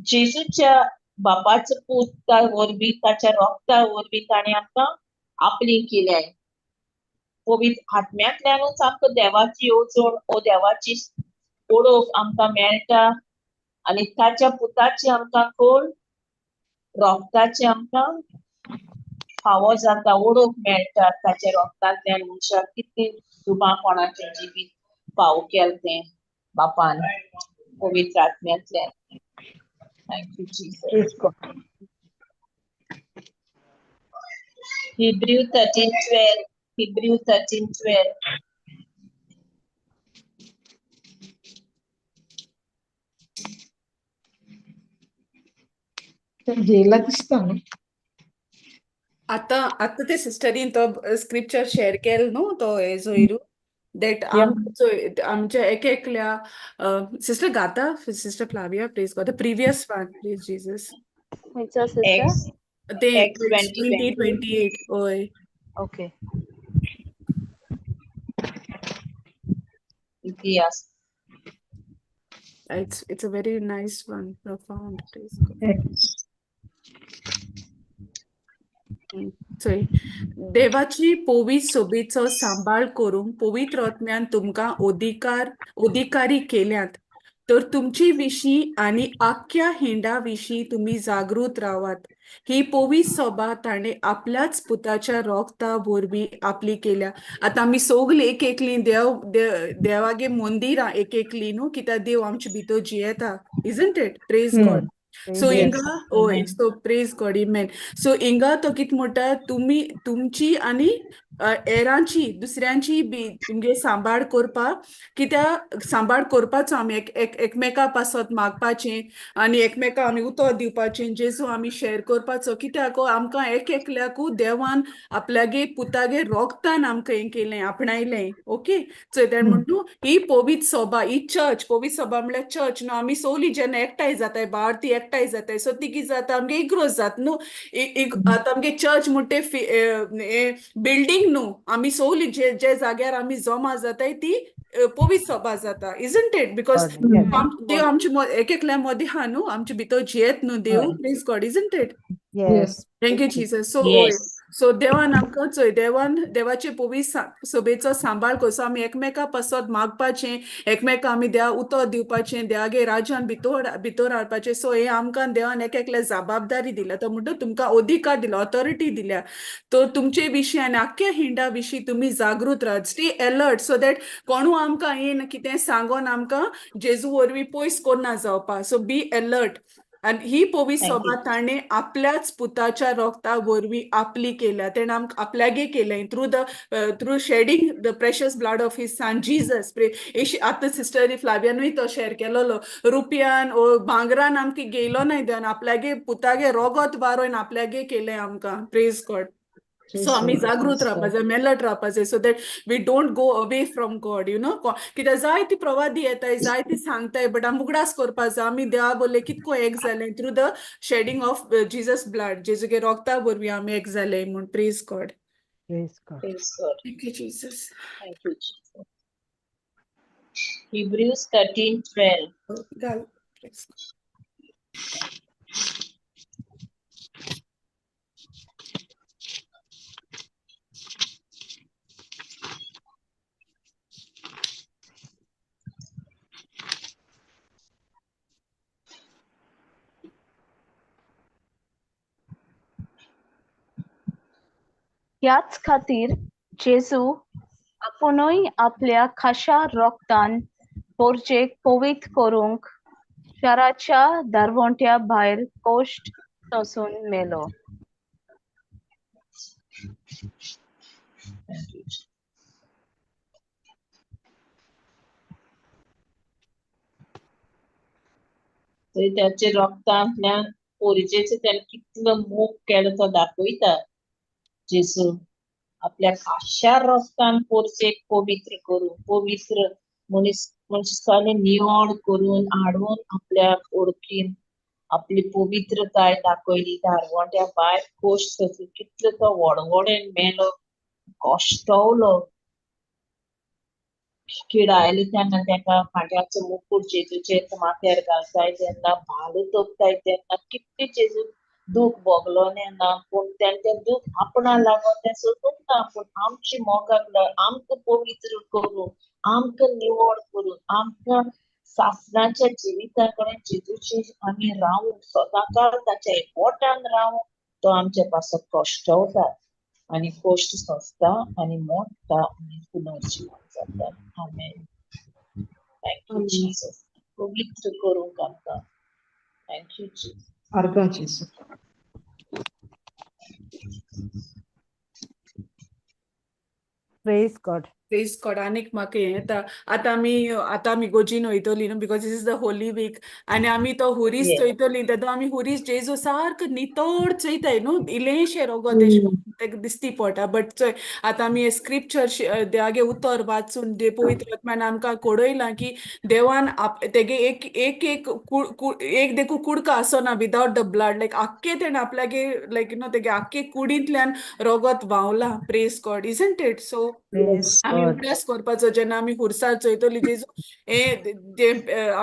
जेजूच्या बापाचो पूत वरवीं, ताच्या रोगता वरवीं ताणें आमकां आपली केल्याय. पवित्र आत्म्यांतल्यानूच आमकां देवाची येवजण ओ देवाची ओळख आमकां मेळटा आनी ताच्या पुताची आमकां कोण रोगताची आमकां फावो जाता, ओळख मेळटा. ताच्या रोगतांतल्यान मनशाक कितलें दुबावपणाचें जिवीत फावो केलें तें बापान पवित्र आत्म्यांतल्यान. Thank you, Jesus. Praise God. Hebrew 13:12. Hebrew 13:12. घेयला दिसता न्हू. आतां आतां ते सिस्टरीन तो स्क्रिप्चर शेअर केलो न्हू तो हेजो that आमचो आमच्या एक एकल्या सिस्टर गाता, sister Flavia, please God, the previous one, please Jesus. खंयचो सिस्टर? ते Acts 20 20:28. 28, हय. ओके. इतिहास. It's a very nice one, profound, praise God. चोय, देवाची पवित्र सोबीचो सांबाळ करूंक पवित्र आत्म्यान तुमकां अधिकारी केल्यात, तर तुमचे विशीं आनी आख्ख्या हिंडा विशीं तुमी जागृत रावात. ही पवित्र सभा ताणें आपल्याच पुताच्या रोगता वरवीं आपली केल्या. आतां आमी सगलीं एक एकलीं देव देवागे मंदिरां एक एकलीं न्हू, कित्याक देव आमचे भितर जियेता, isn't it? Praise God. So हिंगा हय, सो प्रेज गॉड, आमेन. सो हिंगा तो कितें म्हणटा, तुमी तुमची आनी हेरांची दुसऱ्यांची बी तुमगे सांबाळ करपाक, कित्याक सांबाळ करपाचो आमी एक एक एकमेका पासत मागपाचें आनी एकमेका आमी उतर दिवपाचें, जेजू आमी शेअर करपाचो, कित्याक आमकां एक एकल्याकू देवान आपल्यागे पुतागे रोगतान आमकां हें केलें, आपणायलें. ओके, चोय, तेणें म्हणटा न्हू ही पवित्र सभा, ही चर्च, पवित्र सभा म्हणल्यार चर्च न्हू. आमी सगलीं जेन्ना एकठांय जाताय, भारती एकठांय जाताय, सो ती कितें जाता, आमगे इग्रोज जाता न्हू. आतां आमगे चर्च म्हणटे बिल्डींग न्हू, आमी सगलीं जे जे जाग्यार आमी जमा जाताय ती पवित्र सभा जाता, इजंट it? Because देव आमचे एक एकल्या मदीं आहा न्हू, आमचे भितर जियेत न्हू देव. Praise God, isn't it? Yes. Thank you Jesus. So हय, सो देवान आमकां चोय, देवान देवाचे पवित्र सभेचो सांबाळ करचो, आमी एकमेका पासत मागपाचें, एकमेका आमी देवा उतर दिवपाचें, देवागे राज्यान भितर भितर हाडपाचें. सो हें आमकां देवान एक एकल्या जबाबदारी दिल्या. तो म्हणटा तुमकां अधिकार दिला, ऑथॉरिटी दिल्या, तो तुमचे विशीं आनी आख्ख्या हिंडा विशीं तुमी जागृत राहात. स्टे एलर्ट, सो that कोणू आमकां येन कितें सांगोन आमकां जेजू वरवीं पयस कोन्ना जावपा. सो बी एलर्ट. आनी ही पवित्र सभा ताणें आपल्याच पुताच्या रोगता वरवीं आपली केल्या, तेणें आमकां आपल्यागे केलें through shedding the precious blood of his son Jesus. आतां सिस्टर फ्लावियानूय तो शेअर केलोलो, रुपयान ओ भांगरान आमकां घेयलो नाय देवान, आपल्यागे पुतागे रोगत वारोवन आपल्यागे केलें आमकां. Praise God. सो आमी जागृत रावपा जाय, मेलट रावपा जाय, so that we don't go away from God. कित्याक जायती प्रवादी येताय, जायती सांगताय, बट आमी उगडास करपा जाय आमी देवा बोल्ले कितको एक जालें through the shedding of Jesus blood, जेजुगे रोगता वरवीं आमी एक जाले म्हूण. Praise God. Praise God. Praise God. Thank you Jesus. Thank you, Jesus. Hebrews 13:12. घाल. Praise God. ह्याच खातीर जेजू आपुणूय आपल्या खाशा रोगतान पोरजेक पवित्र करूंक शाराच्या दारवंट्या भायर कोश्ट सोंसून मेलो. Thank you. थंय त्याचे रक्तांतल्यान पोरजेचो तेणें कितलो मोग केलो तो दाखयता. जेजू आपल्या खाशा रक्तान पोरजेक पवित्र करून, पवित्र मनीस मनशाले निवळ करून हाडून आपल्या ओळखीन आपली पवित्रताय दाखयली. दारवंट्या भायर कोश सोंसून कितलो तो व्हडव्हडेन मेलो, कश्टवलो, किडायले तेन्ना तेका कांट्याचो मुकूट जेजूचेर माथ्यार घालताय तेन्ना, भालो तोपताय तेन्ना कितलें जेजूक दूख भोगलो ना, पूण तेणें तें दूख आपणा लागून तें सोसूंक ना, पूण आमची मोगाक लागून आमकां पवित्र करून, आमकां निवळ करून, आमकां सासणाच्या जिविता कडेन जेजूची आमी रावूंक, सदांकाळ ताच्या एकवटान रावूंक तो आमचे पासत कश्टवता आनी कश्ट सोंसता आनी मोडटा आनी पुनर्जिवन जाता. आमेन. Thank you Jesus. पवित्र करूंक आमकां. Thank you Jesus. अर्गां जेजू. Praise God. प्रेज गॉड. आनीक म्हाका हें येता, आतां आमी गोजीन वयतली न्हू, because this is the Holy Week आनी आमी तो हुरीस चोयतली. तेदो आमी हुरीस जेजू सारको नितळ चोयताय न्हू, इल्लेशें रोगोत एशें तेका दिसती पडटा. बट चोय, आतां आमी स्क्रिप्चर, देवागे उतर वाचून पवित्र आत्म्यान आमकां कळयलां की देवान तेगे एक एक एक एक देखू कुडको आसना विदाउट the blood. लायक आख्खे तेणें आपल्यागे, लायक you know, तेगे आख्खे कुडींतल्यान रोगत व्हांवलां. Praise God, isn't it so? Praise आमी God. उगडास करपाचो जेन्ना आमी खुर्सार चोयतली जेजू, हे जे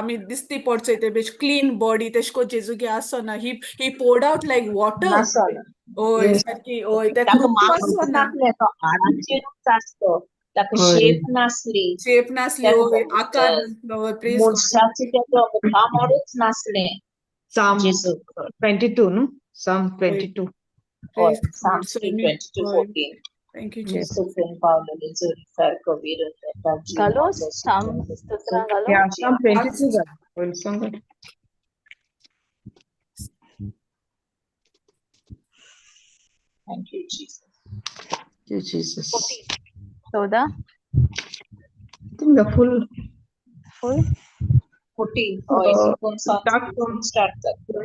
आमी दिसती पड चोयते बेश क्लीन बॉडी, तेश कोन जेजूगे आसना. He poured out like water. नासना. ओय, सारकी, ओय, तेका ताका रूप मांस आसना. नासलें, तो हाडांचेरूच आसलो, ताका शेप नासली. शेप नासली. ताका ओय, आकार नासलो. Praise God. मनशाचें तेजो मुखामळूच नासलें. Psalm जेजूक. 22, no? Psalm 22. हय. Praise God. Psalm So आमी 22 ओय 14. Thank you, Jesus. सुकून पावलेली जोरी सारको विरून येता जीव घालो आपलो साम सुटून स्तोत्रां घालो. Yeah, Psalm 22 घाल. पयलीं सांग. Thank you, Jesus. Thank you, Jesus. 14. I think the full full. 14, हय. सुकून start from start जाता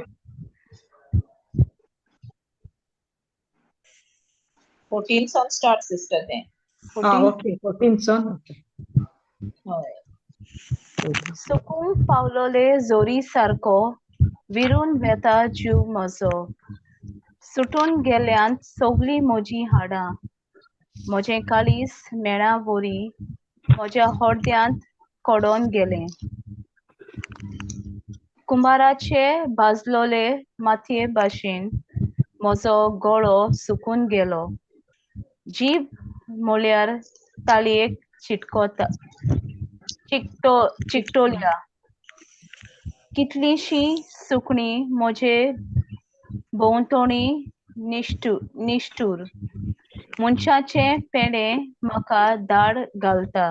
14 सावन स्टार्ट सिस्टर तें. Ah, 14. Okay, 14 son, okay. हय. सुकूंक पावलोले जोरी सारको विरून वेता जीव म्हजो, सुटून गेल्यांत सगलीं म्हजीं हाडां, म्हजें काळीज मेणा वरी म्हज्या हड्ड्यांत कडोन गेलें. कुंभाराचे भाजलोले मातये भाशेन म्हजो गळो सुकून गेलो, जीब म्हळ्यार ताळयेक चिटकोता चिकटो चिकटोल्या. कितलींशीं सुकणीं म्हजे भोंवतणी निश्ठू निश्ठूर मनशाचें पेडे म्हाका दाड घालता,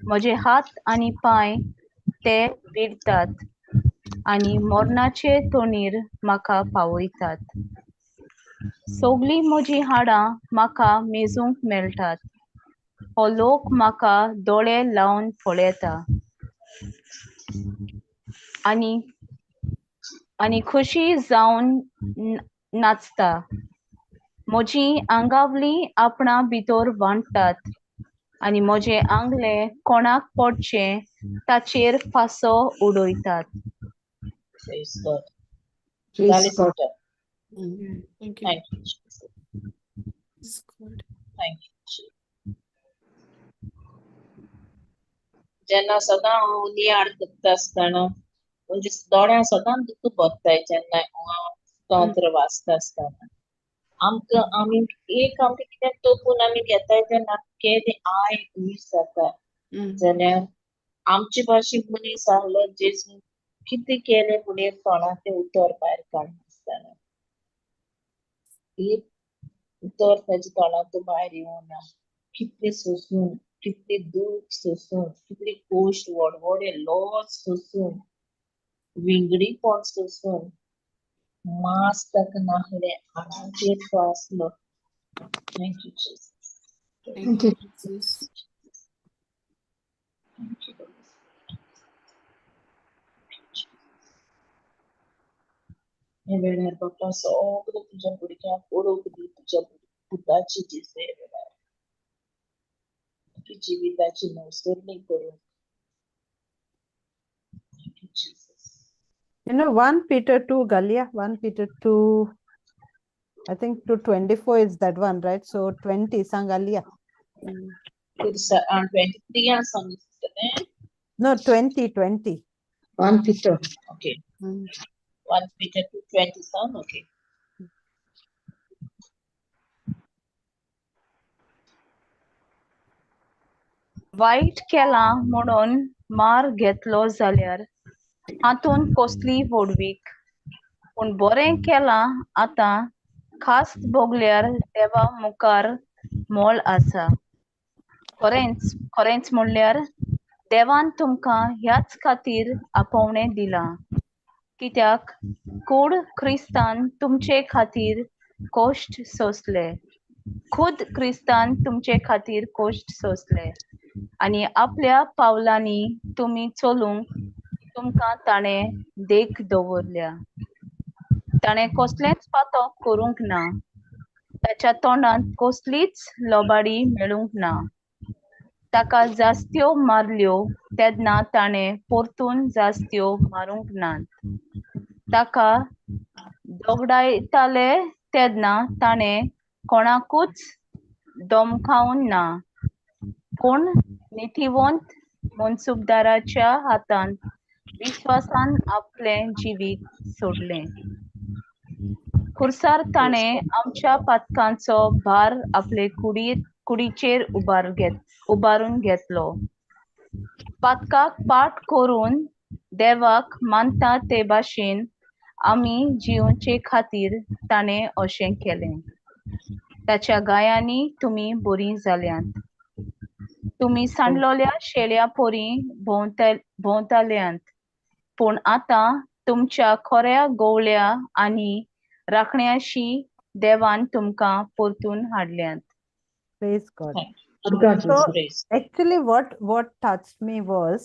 म्हजे हात आनी पांय ते विरतात आनी मरणाचे तोणीर म्हाका पावयतात. सगलीं म्हजीं हाडां म्हाका मेजूंक मेळटात. हो लोक म्हाका दोळे लावन पळयता आनी खोशी जावन नाचता. म्हजीं आंगावलीं आपणा भितर वांट्टात आनी म्हजें आंगलें कोणाक पडचें ताचेर फांसो उडयतात. Praise God. Praise जालें God. Sister. Thank you. Thank you, Jesus. Praise God. Thank you, Jesus. जेन्ना सदां हांव नियाळ करता आसतना म्हणजे दोळ्यां सदांच दुखू भरताय जेन्ना हांव स्तोत्र वाचता आसतना. आमकां आमी एक आमकां कितें तोपून आमी घेताय तेन्ना केदें I उयस जाता. जाल्यार आमचे भाशेन मनीस आहलो जेजू, कितें केलें पूण एक तोंडांत तें उतर भायर काडनासतना, एक उतर ताच्या तोंडांत भायर येवना. कितलें सोंसून, कितलें दूख सोंसून, कितली कश्ट, व्हड व्हडे लॉस सोंसून, विंगडीपण सोंसून, मांस ताका नासलें, हाडांचेर तो आसलो. Thank you, Jesus. Thank you, Jesus. Thank you, Holy Spirit. Thank you, Jesus. हे वेळार बापा, सगळें तुज्या भुरग्यांक ओळख दी तुज्या पुताची जेजू. हे वेळार तुज्या जिविताची नवसरणी करूंक. Thank you, Jesus. 1 Peter 2, Galia, 1 Peter 2, I think 2:24 is that one, right? So 20, Sangalia. 23 आसा न्हू sister तें? No, 20, 20. 1 Peter. Okay. 1 Peter 2:20 सावन, okay. वायट केलां म्हणून मार घेतलो जाल्यार हातूंत कसली व्हडवीक? पूण बरें केलां आतां खास भोगल्यार देवा मुखार मोल आसा. खरेंच खरेंच म्हणल्यार देवान तुमकां ह्याच खातीर आपोवणें दिलां, कित्याक कूड क्रिस्तान तुमचे खातीर कश्ट सोंसले. खुद क्रिस्तान तुमचे खातीर कश्ट सोंसले आनी आपल्या पावलांनी तुमी चलूंक तुमकां ताणें देख दवरल्या. ताणें कसलेंच पातक करूंक ना, ताच्या तोंडांत कसलीच लोबाडी मेळूंक ना. ताका जास्त्यो मारल्यो तेन्ना ताणें परतून जास्त्यो मारूंक नात. ताका दोगडायताले तेन्ना ताणें कोणाकूच धमकावंक ना, पूण नितीवंत मनसुबदाराच्या हातांत विस्वासान आपलें जिवीत सोडलें. खुर्सार ताणें आमच्या पातकांचो भार आपले कुडीचेर उबारून घेतलो. पातकाक पाठ करून देवाक मानता ते भाशेन आमी जिवचे खातीर ताणें अशें केलें. ताच्या गायांनी तुमी बरीं जाल्यांत. तुमी सांडलोल्या शेळ्या पोरी भोंवताल्यांत, पूण आतां तुमच्या खोऱ्या गोवल्या आनी राखण्याशी देवान तुमकां परतून हाडल्यात. Praise God. So actually what touched me was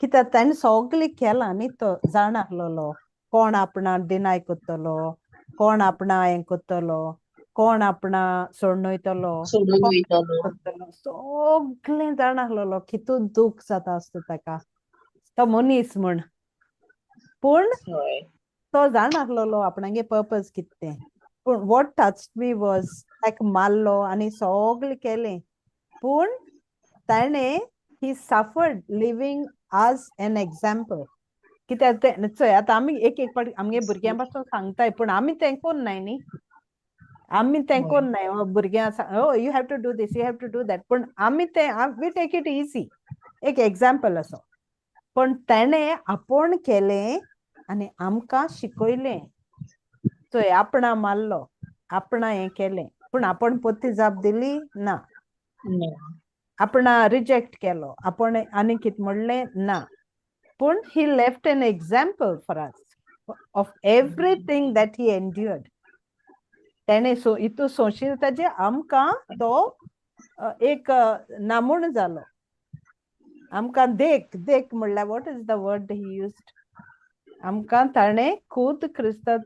कित्याक ताणें सगळें केलां न्ही, तो जाण आसलेलो कोण आपणा डिनाय करतलो, कोण आपणा हें करतलो, कोण आपणा सोडणयतलो, सगळें जाण आसलेलो. कितू दूख जाता आसता ताका तो मनीस म्हण, पूण तो जाण आसलेलो आपणागे पर्पज कितें तें. पूण what touched me was ताका मारलो आनी सगळें केलें, पूण ताणें he suffered living as an example. कित्याक तें चोय आतां आमी एक एक पाटी आमगे भुरग्यां पासून सांगताय, पूण आमी तें कोन्न नाय न्ही, आमी तें कोन्न नाय. भुरग्यां oh you have to do this, you have to do that, पूण आमी तें we take it easy, एक एग्जाम्पल असो. पूण तेणें आपूण केलें आनी आमकां शिकयलें. चोय आपणा मारलो, आपणा हें केलें, पूण आपूण पोती जाप दिली ना, आपणा रिजेक्ट केलो, आपूण आनी कितें म्हणलें ना, पूण he left an example for us of everything that he endured. तेणें सो इतू सोंशील ताजें आमकां तो एक नामूण जालो, आमकां देख देख म्हणल्यार what is the word he used, आमकां ताणें खूद क्रिस्ता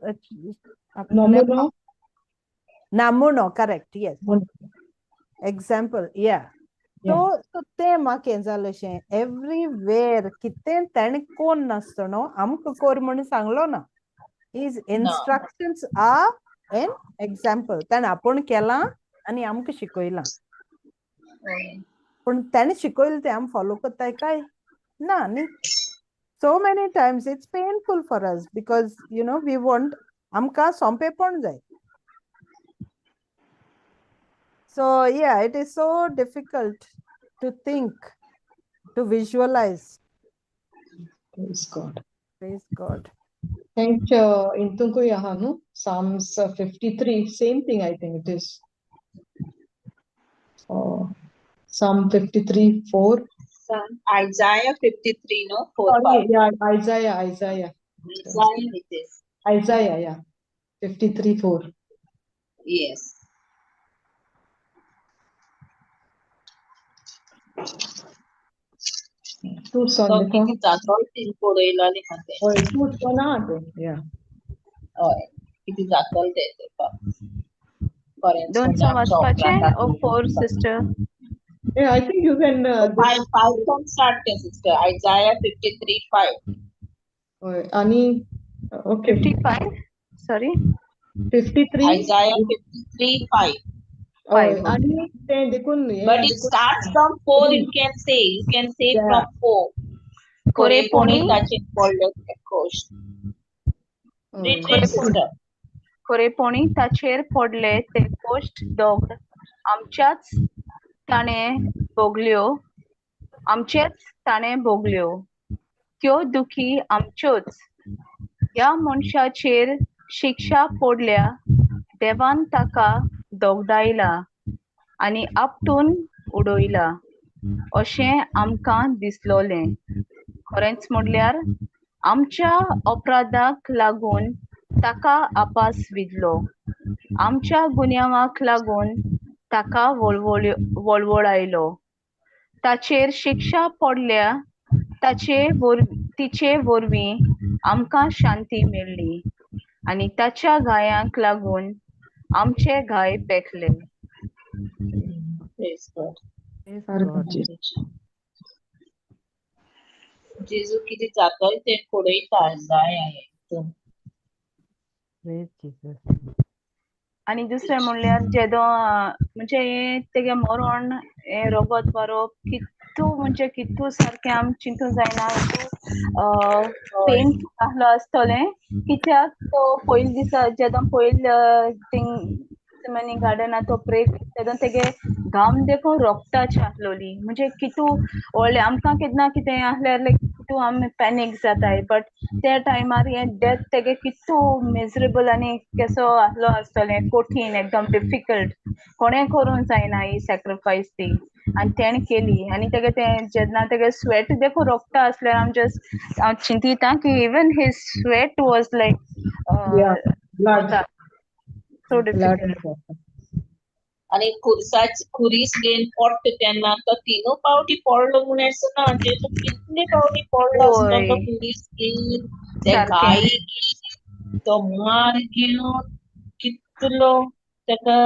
नामुणो, करेक्ट, येस, एग्जाम्पल, या. सो तें म्हाका हें जालें अशें एवरीवेर कितें ताणें कोण नासतना आमकां कोर म्हूण सांगलो ना. His instructions are an example. ताणें आपूण केलां आनी आमकां शिकयलां, पूण ताणें शिकयलें तें आमी फॉलो करताय काय ना न्ही. So many times it's painful for us because you know we want आमकां सोंपेपण जाय. So yeah, it is so difficult to think, to visualize. Praise God. Praise God. Thank you. Intunku Yahanu, Psalms 53, same thing I think it is. Psalm 53, 4. Isaiah 53, no? 4, sorry, 5. Yeah, Isaiah. Isaiah it is. Isaiah, yeah. 53, 4. Yes. तू तो किती जातलो तीन पळयलो हय तूं ना तें या हय किती जातलो तें दोनसो वाचपाचें ओ 4 sister? Yeah, I think you can 5 from start sister. Isaiah 53 5. हय आनी okay 55 sorry 53 Isaiah 53 5. But it starts from 4, you can say. You can say yeah. From 4. Koreponi. Koreponi ताचेर पडले ते कोश्ट दोग आमच्याच ताणें भोगल्यो, आमचेच ताणें भोगल्यो, त्यो दुखी आमच्योच. ह्या मनशाचेर शिक्षा पडल्या, देवान ताका दोगडायला आनी आपटून उडयला अशें आमकां दिसलोलें. खरेंच म्हणल्यार आमच्या अपराधाक लागून ताका आपास विधलो, आमच्या गुन्यांवाक लागून ताका वळवळायलो. ताचेर शिक्षा पडल्या तिचे वरवीं आमकां शांती मेळ्ळी आनी ताच्या घायांक लागून आमचे घाय पेखले. Praise God. Praise God. जेजू कितें जातलें तें पळयता जाय हांवें. Praise Jesus. आनी दुसरें म्हणल्यार जेदो म्हणजे हें तेगे मरण हें रगत बरोवप कितू म्हणजे कितू सारकें आमी चिंतूंक जायना, पेनफूल आहलो आसतलें. कित्याक तो पयले दिसा जेदो पयले थिंग मनी गार्डना तो प्रे तेदो तेगे घाम देखून रोगताची आहलोली. म्हणजे कितू व्हडलें आमकां केन्ना कितें आहल्यार लायक कितू आमी पॅनीक जाताय, बट त्या टायमार हें डेथ तेगे कितू मिजरेबल आनी केसो आहलो आसतलें, कठीण एकदम डिफिकल्ट, कोणें करूंक जायना ही सॅक्रिफायस ती, आनी तेणें केली. आनी तेगे तें जेन्ना तेगे स्वेट देखून रोगता आसल्यार आम जस्ट हांव चिंतिता की even his sweat was like so difficult. आनी खुरीस घेवन पडटा तेन्ना तो तिनू पावटी पडलो म्हूण अशें ना, जेजू कितले पावटी पडलो आसतलो तो खुरीस घेवन, ते गाय घेवन, तो मार घेवन, कितलो ताका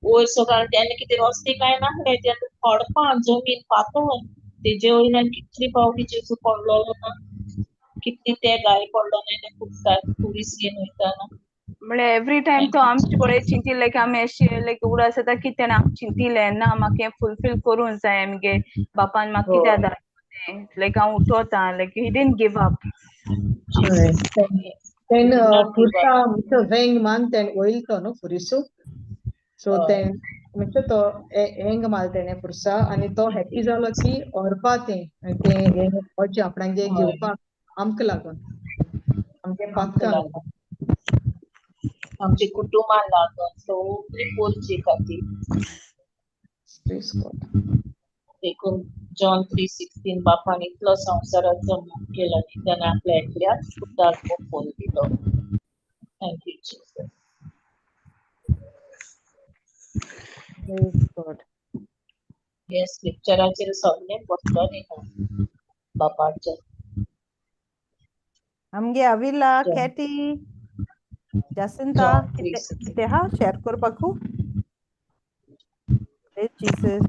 वयर सगळें तेन्ना कितें रस्ते कांय नासले, तेन्ना खडपां जमीन पातळ, तेजे वयल्यान कितले पावटी जेजू पडलेलो ना, कितले ते गाय पडलो ना ते खुरीस घेवन वयताना. म्हळ्यार एवरी टायम तो आमचे कडेन चिंतिल्लें लायक आमी अशें लायक उगडास जाता की तेणें आमकां चिंतिल्लें ना म्हाका हें फुलफील करूंक जाय, आमगे बापान म्हाका कित्याक धाडलें, लायक हांव उठोता, like he didn't give up. तेणें पुरता म्हणजे वेंग मान तेणें वयल तो न्हू फुरिसू, सो तें म्हणजे तो एंग माल तेणें पुरसा आनी तो हॅप्पी जालो की व्हरपा तें तें वचें आपणागे घेवपाक आमकां लागून, आमगे पातकां लागून, आमच्या कुटुंबान लागून, सगळी पोरची खातीर. देखून जॉन 3:16 बापान इतलो संवसाराचो मोग केलो की त्याने आपल्या एकल्याच पुताक मोग दिलो. Thank you Jesus. Praise God. हे स्क्रिप्चराचेर सगळें बसलो न्ही बापाचें. आमगे अविला, कॅटी, जासिंता कितें हा share करपाकू? Praise Jesus.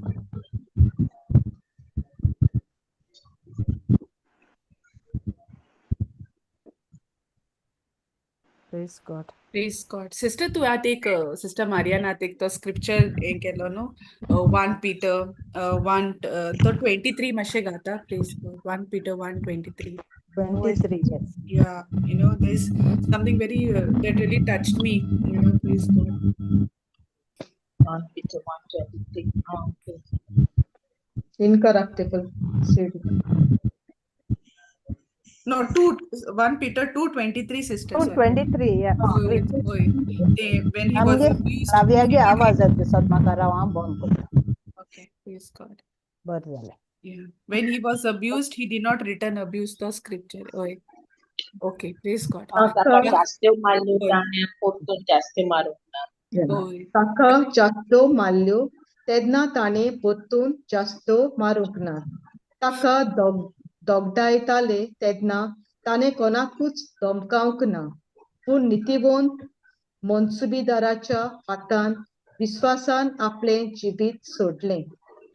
Praise God. Praise God. Sister, तूं आतां एक सिस्टर मारियान आतां एक तो स्क्रिप्चर हें केलो न्हू, 1 Peter 1 तो 23 मातशें घाता. Praise God. 1 Peter 1:23. 23, yes. Yeah, you know, there's something very that really touched me, you know, praise God. 1 Peter 1:23. Okay. Incorruptible seed. No, 1 Peter 2:23, sister. 2:23, yeah. When he was abused. राव्यागे आवाज दिसत म्हाका, राव हांव बंद करता. Okay, praise God. बरें जालें. Yeah. When he was abused, he did not return abuse, the scripture. Okay, praise God. ताका जास्तो मारल्यो तेन्ना ताणें परतून जास्तो मारूंक ना. ताका दोगडायताले तेन्ना ताणें कोणाकूच धमकावंक ना, पूण नितीवंत मनसुबीदाराच्या हातान विस्वासान आपलें जिवीत सोडलें.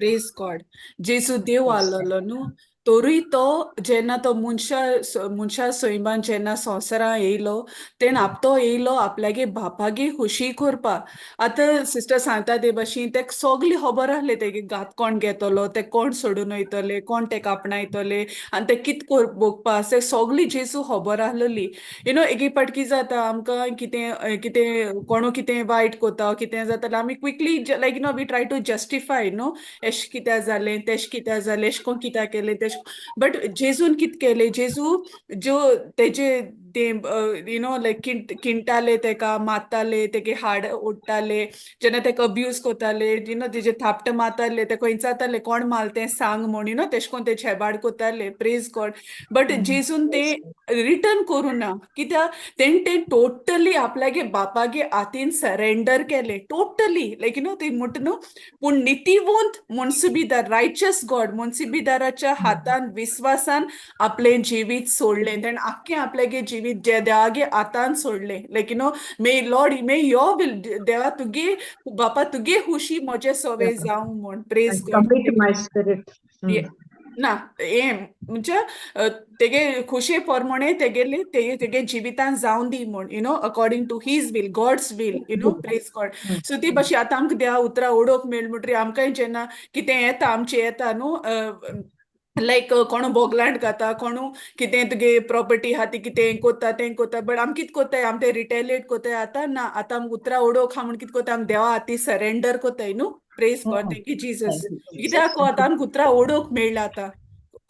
Praise God. जेजू देव आसलेलो न्हू, तोरूय तो जेन्ना तो मनशा सैमान जेन्ना संवसारां येयलो तेन्ना आपतो येयलो आपल्यागे बापागे खुशी करपा. आतां सिस्टर सांगता ते भाशेन तेका सगली खबर आहले तेगे घात कोण घेतलो, ते कोण सोडून वयतले, कोण तेका आपणायतले आनी ते कित भोगपा ते सगली जेजू खबर आहलोली. You know, एक एक पाट कितें जाता आमकां कितें कितें कोणू कितें वायट कोता कितें जाता आमी quickly like you know we try to justify न्हू, एशें कित्याक जालें तेशें कित्याक जालें, एशें कोण कित्याक केलें तेशें. बट जेजून कितें केलें, जेजू ज्यो तेजे ते you know लायक किंटाले तेका मारताले, तेगे हाड ओडटाले, जेन्ना तेका अब्यूज कोताले, you know तेजे थापट मारताले, तेका विचारताले कोण मारलें तें सांग म्हूण, you know तेशें कोन्न ते छेबाड कोताले. प्रेज गॉड. बट जेजून ते रिटर्न करूं ना, कित्याक तेणें तें टोटली आपल्यागे बापागे हातीन सरेंडर केलें, टोटली. लायक you know ते म्हणटा न्हू, पूण नितीवंत मुन्सिबीदार, रायचस गॉड, मुन्सिबीदाराच्या हातान विस्वासान आपलें जिवीत सोडलें. तेणें आख्खें आपल्यागे जिवीत जे देवागे हातान सोडलें. Like you know may Lord, may your will, देवा तुगे बापा तुगे खुशी म्हजे सवे जावं म्हूण. Praise God. Commit my spirit. ना हें म्हणजे तेगे खुशे प्रमाणे तेगेले तेगे जिवितान जावन दी म्हूण, you know according to his will, God's will, you know. Praise God. So ती भाशेन आतां आमकां देवा उतरां ओडोवंक मेळ म्हणटरी आमकांय जेन्ना कितें येता आमचें येता न्हू, लायक कोणू बोगलांट घाता, कोणू कितें तुगे प्रॉपर्टी आहा ती कितें कोत्ता तें कोत्ता, बट आमी कितें कोत्ताय, आमी तें रिटेलिएट कोत्ताय. आतां ना, आतां आमकां उतरां ओडोवंक आहा म्हूण कितें कोत्ताय, आमी देवा हाती सरेंडर कोत्ताय न्हू. Praise God. Thank you Jesus. कित्याक आतां आमकां उतरां ओडोवंक मेळ्ळा आतां,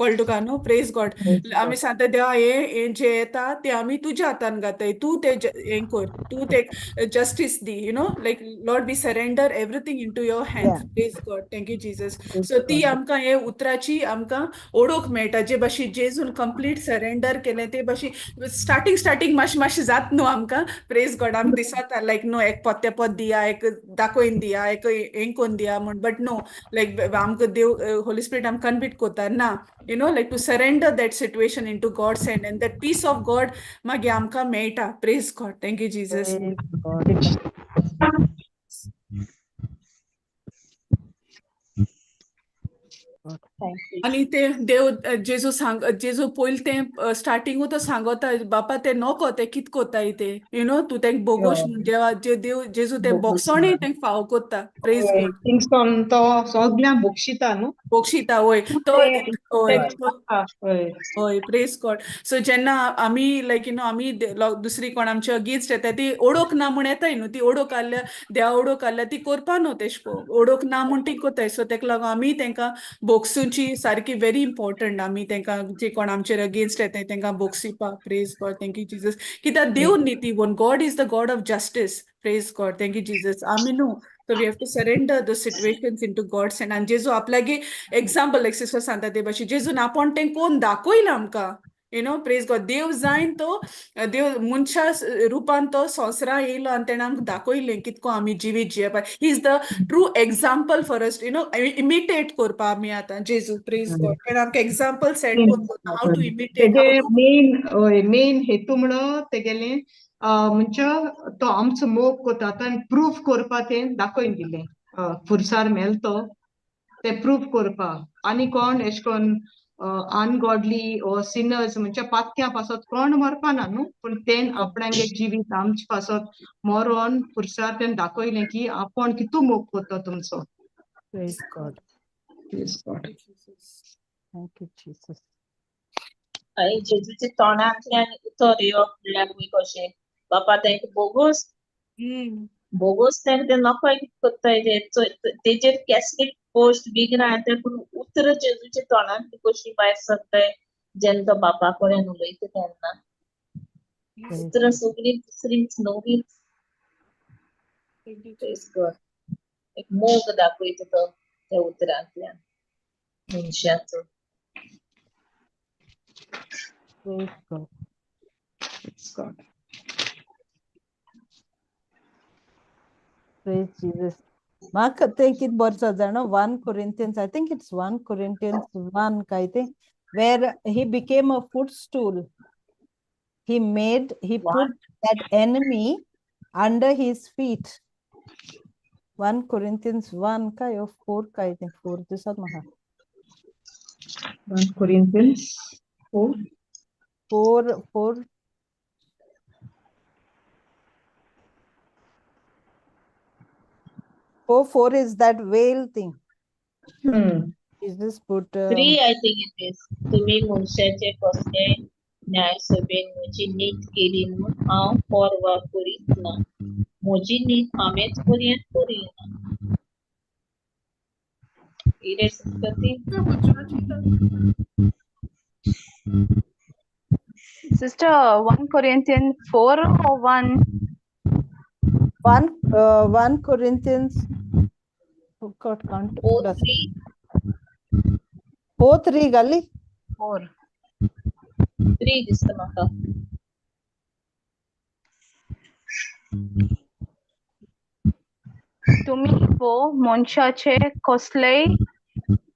कळ्ळें तुका न्हू. प्रेज गॉड. आमी सांगता देवा हें जें येता तें आमी तुज्या हातान घाताय, तूं तें हें कर, तूं तें justice the, you know like Lord we surrender everything into your hands. Praise God. Thank you Jesus. So ती आमकां हे उतराची आमकां ओडोवंक मेळटा, जे भाशेन जेजून कंप्लीट सरेंडर केलें ते भाशेन. स्टार्टींग स्टार्टींग मातशें मातशें जाता न्हू आमकां. प्रेज गॉड. आमकां दिसता लायक न्हू एक पोत्ते पोत दिया, एक दाखोवन दिया, एक हें कोन्न दिया म्हूण, बट नो, लायक आमकां देव होली स्पिरिट आमकां कन्विक्ट कोता ना, you know like to surrender that situation into God's hand, and that peace of God मागीर आमकां मेळटा. Praise God. Thank you Jesus. Praise God. आनी ते देव जेजू सांग, जेजू पयलीं तें स्टार्टिंगू तो सांगता, बापा ते नको ते कित कोत्ताय ते, you know तूं तेंका बोगोश म्हूण. देवा जे देव जेजू ते बोगसोणे तेंका फावो कोत्ता. Praise God. थिंगसून तो सगळ्यांक बक्षिता न्हू, बोगशिता वय तो, हय हय. Praise God. सो जेन्ना आमी लायक you know आमी दुसरी कोण आमच्या अगेन्स्ट येता ती ओडोक ना म्हूण येताय न्हू, ती ओडोक आहल्या देवा ओडोक आहल्या ती करपा न्हू तेश को ओडोक ना म्हूण ती कोत्ताय. सो तेका लागून आमी तेंकां बोगसुची सारकी व्हेरी इम्पॉर्टंट, आमी तेंकां जे कोण आमचेर अगेन्स्ट येताय तेंकां बोगसिपा. Praise God. Thank you Jesus. कित्याक देव नितीवंत, God is the God of justice. Praise God. Thank you Jesus. आमी न्हू, so we have to surrender the situations into God's hand. आनी जेजू आपल्यागे एग्जाम्पल लायक सिस्टर सांगता ते भाशेन जेजून आपूण तें कोन्न दाखयलां आमकां, you know. Praise God. देव जायन तो देव मनशा रुपान तो संवसारा येयलो आनी तेणें आमकां दाखयलें कितको आमी जिवीत जियेवपा. He is the true example for us, you know, imitate करपा आमी आतां जेजू. Praise God. तेणें आमकां एग्जाम्पल सेट करून हाव टू इमिटेट. तेजे मेन मेन हेतू म्हणून तेगेलें म्हणजे तो आमचो मोग कोता आनी प्रूफ करपा तें दाखोवन दिलें, फुरसार मेल तो ते प्रूफ करपा. आनी कोण एश कोन अनगॉडली ओ सिनर्स म्हणजे पातक्यां पासत कोण मरपा ना न्हू, पूण तें आपणागे जिवीत आमचे पासत मरोन फुरसार तें दाखयलें की आपूण कितू मोग कोता तुमचो. Praise God. Praise God. Thank you Jesus. आनी जेजूच्या तोंडांतल्यान उतर येवप म्हणल्यार कशें बापा तेंका बोगोस बोगोस तेंका ते नकोय कितें कोत्ताय ते, तेजेर कसली पोस्ट बिगना येता, पूण उतर जेजूच्या तोंडांतली कशी भायर सरताय जेन्ना तो बापा कडेन उलयता तेन्ना, उतरां सगळीं दुसरीच नवीच. Praise God. एक मोग दाखयता तो त्या उतरांतल्यान मनशाचो. Praise God. Praise God. Praise Jesus. म्हाका तें कितें बरें जाणा, 1 Corinthians, I think it's 1 Corinthians 1 काय तें, where he became a footstool. He made, he put that enemy under his feet. 1 Corinthians 1 काय 4 काय तें, 4 दिसत म्हाका. 1 Corinthians 4. 4 4 4 4 is that veil thing. Jesus put 3, I think it is. तुम्ही मनशाचे कसले न्यायसभेन म्हजी नीत केली म्हूण हांव पर्वा करीत ना, म्हजी नीत हांवेंच पर्यंत करिना. Sister, 1 Corinthians 4 or 1? 1 Corinthians forgot count. 4 3. 4 3 घाली? 4 3 दिसता म्हाका. तुमी वो मनशाचे कसलेय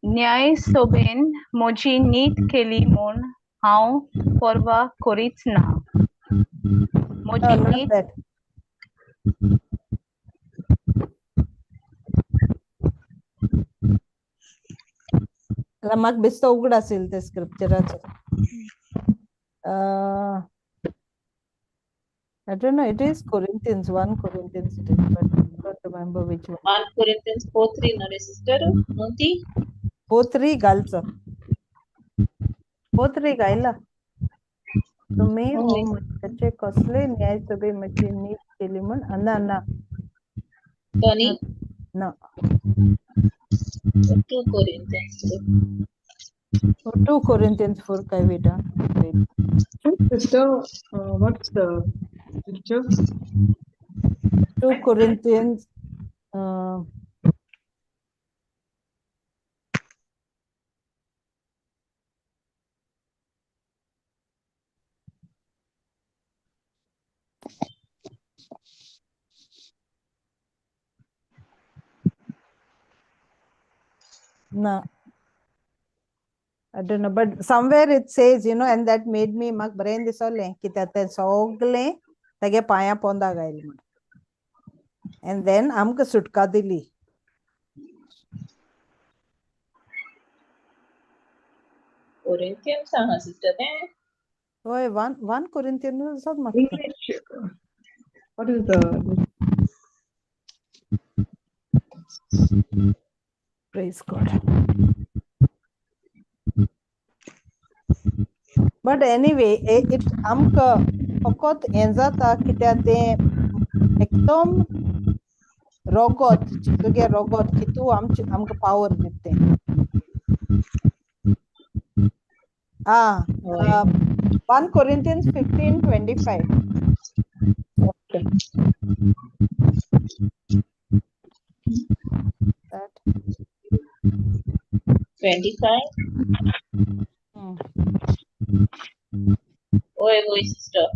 न्याय सोबेन म्हजी नीत केली म्हूण हांव पर्वा करीच ना. म्हजी नीत म्हाका बेस्तो उगड आशिल्लें ते स्क्रिप्चराचो. I don't know, it is Corinthians, 1 Corinthians it is, but I don't remember which one. 1 Corinthians 4:3 no sister, न्हू ती? 4:3 घालचो. 4:3 घायला. तुमी हो मनशाचे कसले न्याय सभे म्हजी नीत केली म्हूण ना ना. Tony? ना. 2 Corinthians. 2 Corinthians 4 काय बेटा? Sister, what's the picture? 2 Corinthians no, I don't know, but somewhere it says, you know, and that made me म्हाका बरें दिसलें कित्याक तें सगळें तेगे पांया पोंदा घायलें म्हूण. And then आमकां सुटका दिली. Corinthians आहा सिस्टर तें? हय, 1 Corinthians आसात म्हाका. English. What is the Praise God. But anyway, it आमकां फकत हें जाता कित्याक तें एकदम रोगोत तुगे रोगोत कितू आमचे आमकां पावर दिता तें. आं, 1 Corinthians 15:25. Okay. That 25? Oy, oy, sister.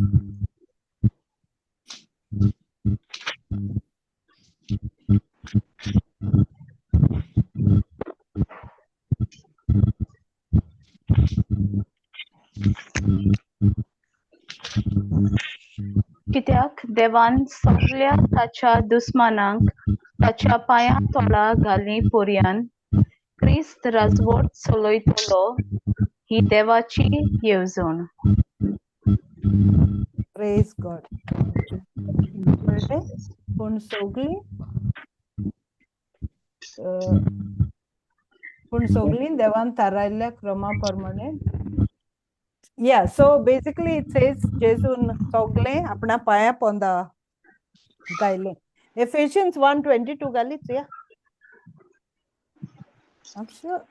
कित्याक देवान सगळ्या ताच्या दुस्मानांक ताच्या पांया तोळा घाली पर्यान क्रिस्त राजवट चलयतलो ही देवाची येवजण. Praise God. पूण सगळीं पूण सगळीं देवान थारायल्ल्या क्रमा प्रमाणे. Yeah, so basically it says जेजून सगळें आपणा पांया पोंदा घायलें. Ephesians 1:22 घालीच या. I'm sure.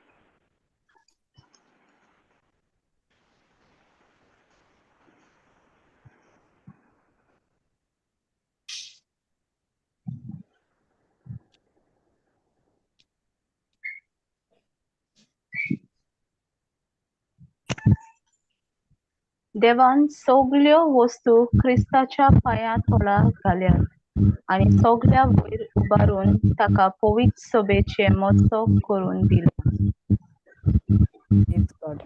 देवान सगळ्यो वस्तू क्रिस्ताच्या पांया तोळा घाल्यात आनी सगळ्या वयर उबारून ताका पवित्र सभेचें मस्तक करून दिलां. Praise God.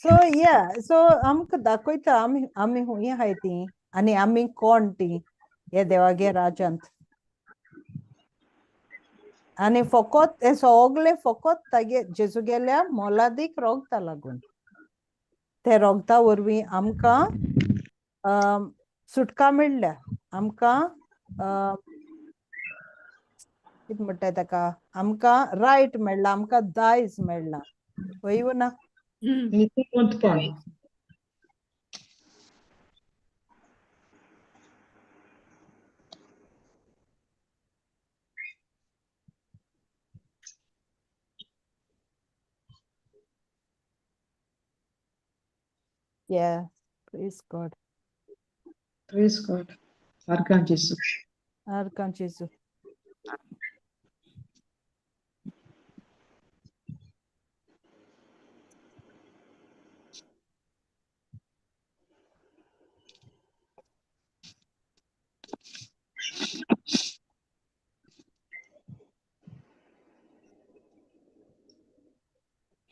So yeah, so आमकां दाखयता आमी आमी हुंय आहाय ती आनी आमी कोण ती हे देवागे राजांत. आनी फकत हें सगळें फकत तागे जेजूगेल्या मोलादीक रोगता लागून. ते रोगता वरवीं आमकां सुटका मेळ्ळ्या. आमकां कितें म्हणटाय ताका, आमकां रायट मेळ्ळा, आमकां दायज मेळ्ळा. हय वो ना? नीतिमंतपण. Yeah. Praise God. Praise God. आर्गां जेजू. आर्गां जेजू.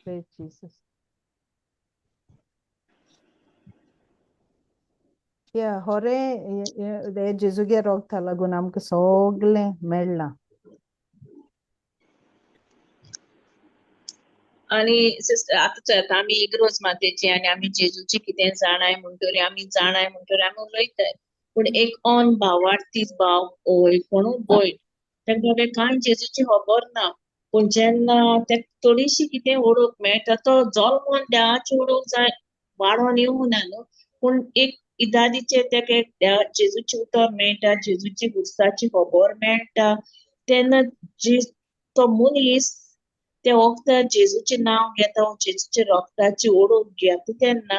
Praise Jesus. Yeah, होरे जेजूगे रोगता लागून आमकां सगळें मेळ्ळां. आनी सिस्टर, आतां चोयात, आमी इग्रोज मातेची आनी आमी जेजूची कितें जाणाय म्हणटरी, आमी जाणाय म्हणटरी आमी उलयताय. पूण एक ऑन भावार्थी भाव ओय कोणू भयण, तेका बाबा कांय जेजूची खबर ना, पूण जेन्ना तेका थोडीशी कितें ओळख मेळटा, तो जल्मोन देवाची ओळख जाय वाडोन येवना न्हू, पूण एक इदादीचेर तेका एक देवा जेजूची उतर मेळटा, जेजूची गुरसाची खबर मेळटा, तेन्ना जे तो मनीस ते वखदार जेजूचें नांव घेता, जेजूच्या रोगताची ओळख घेता, तेन्ना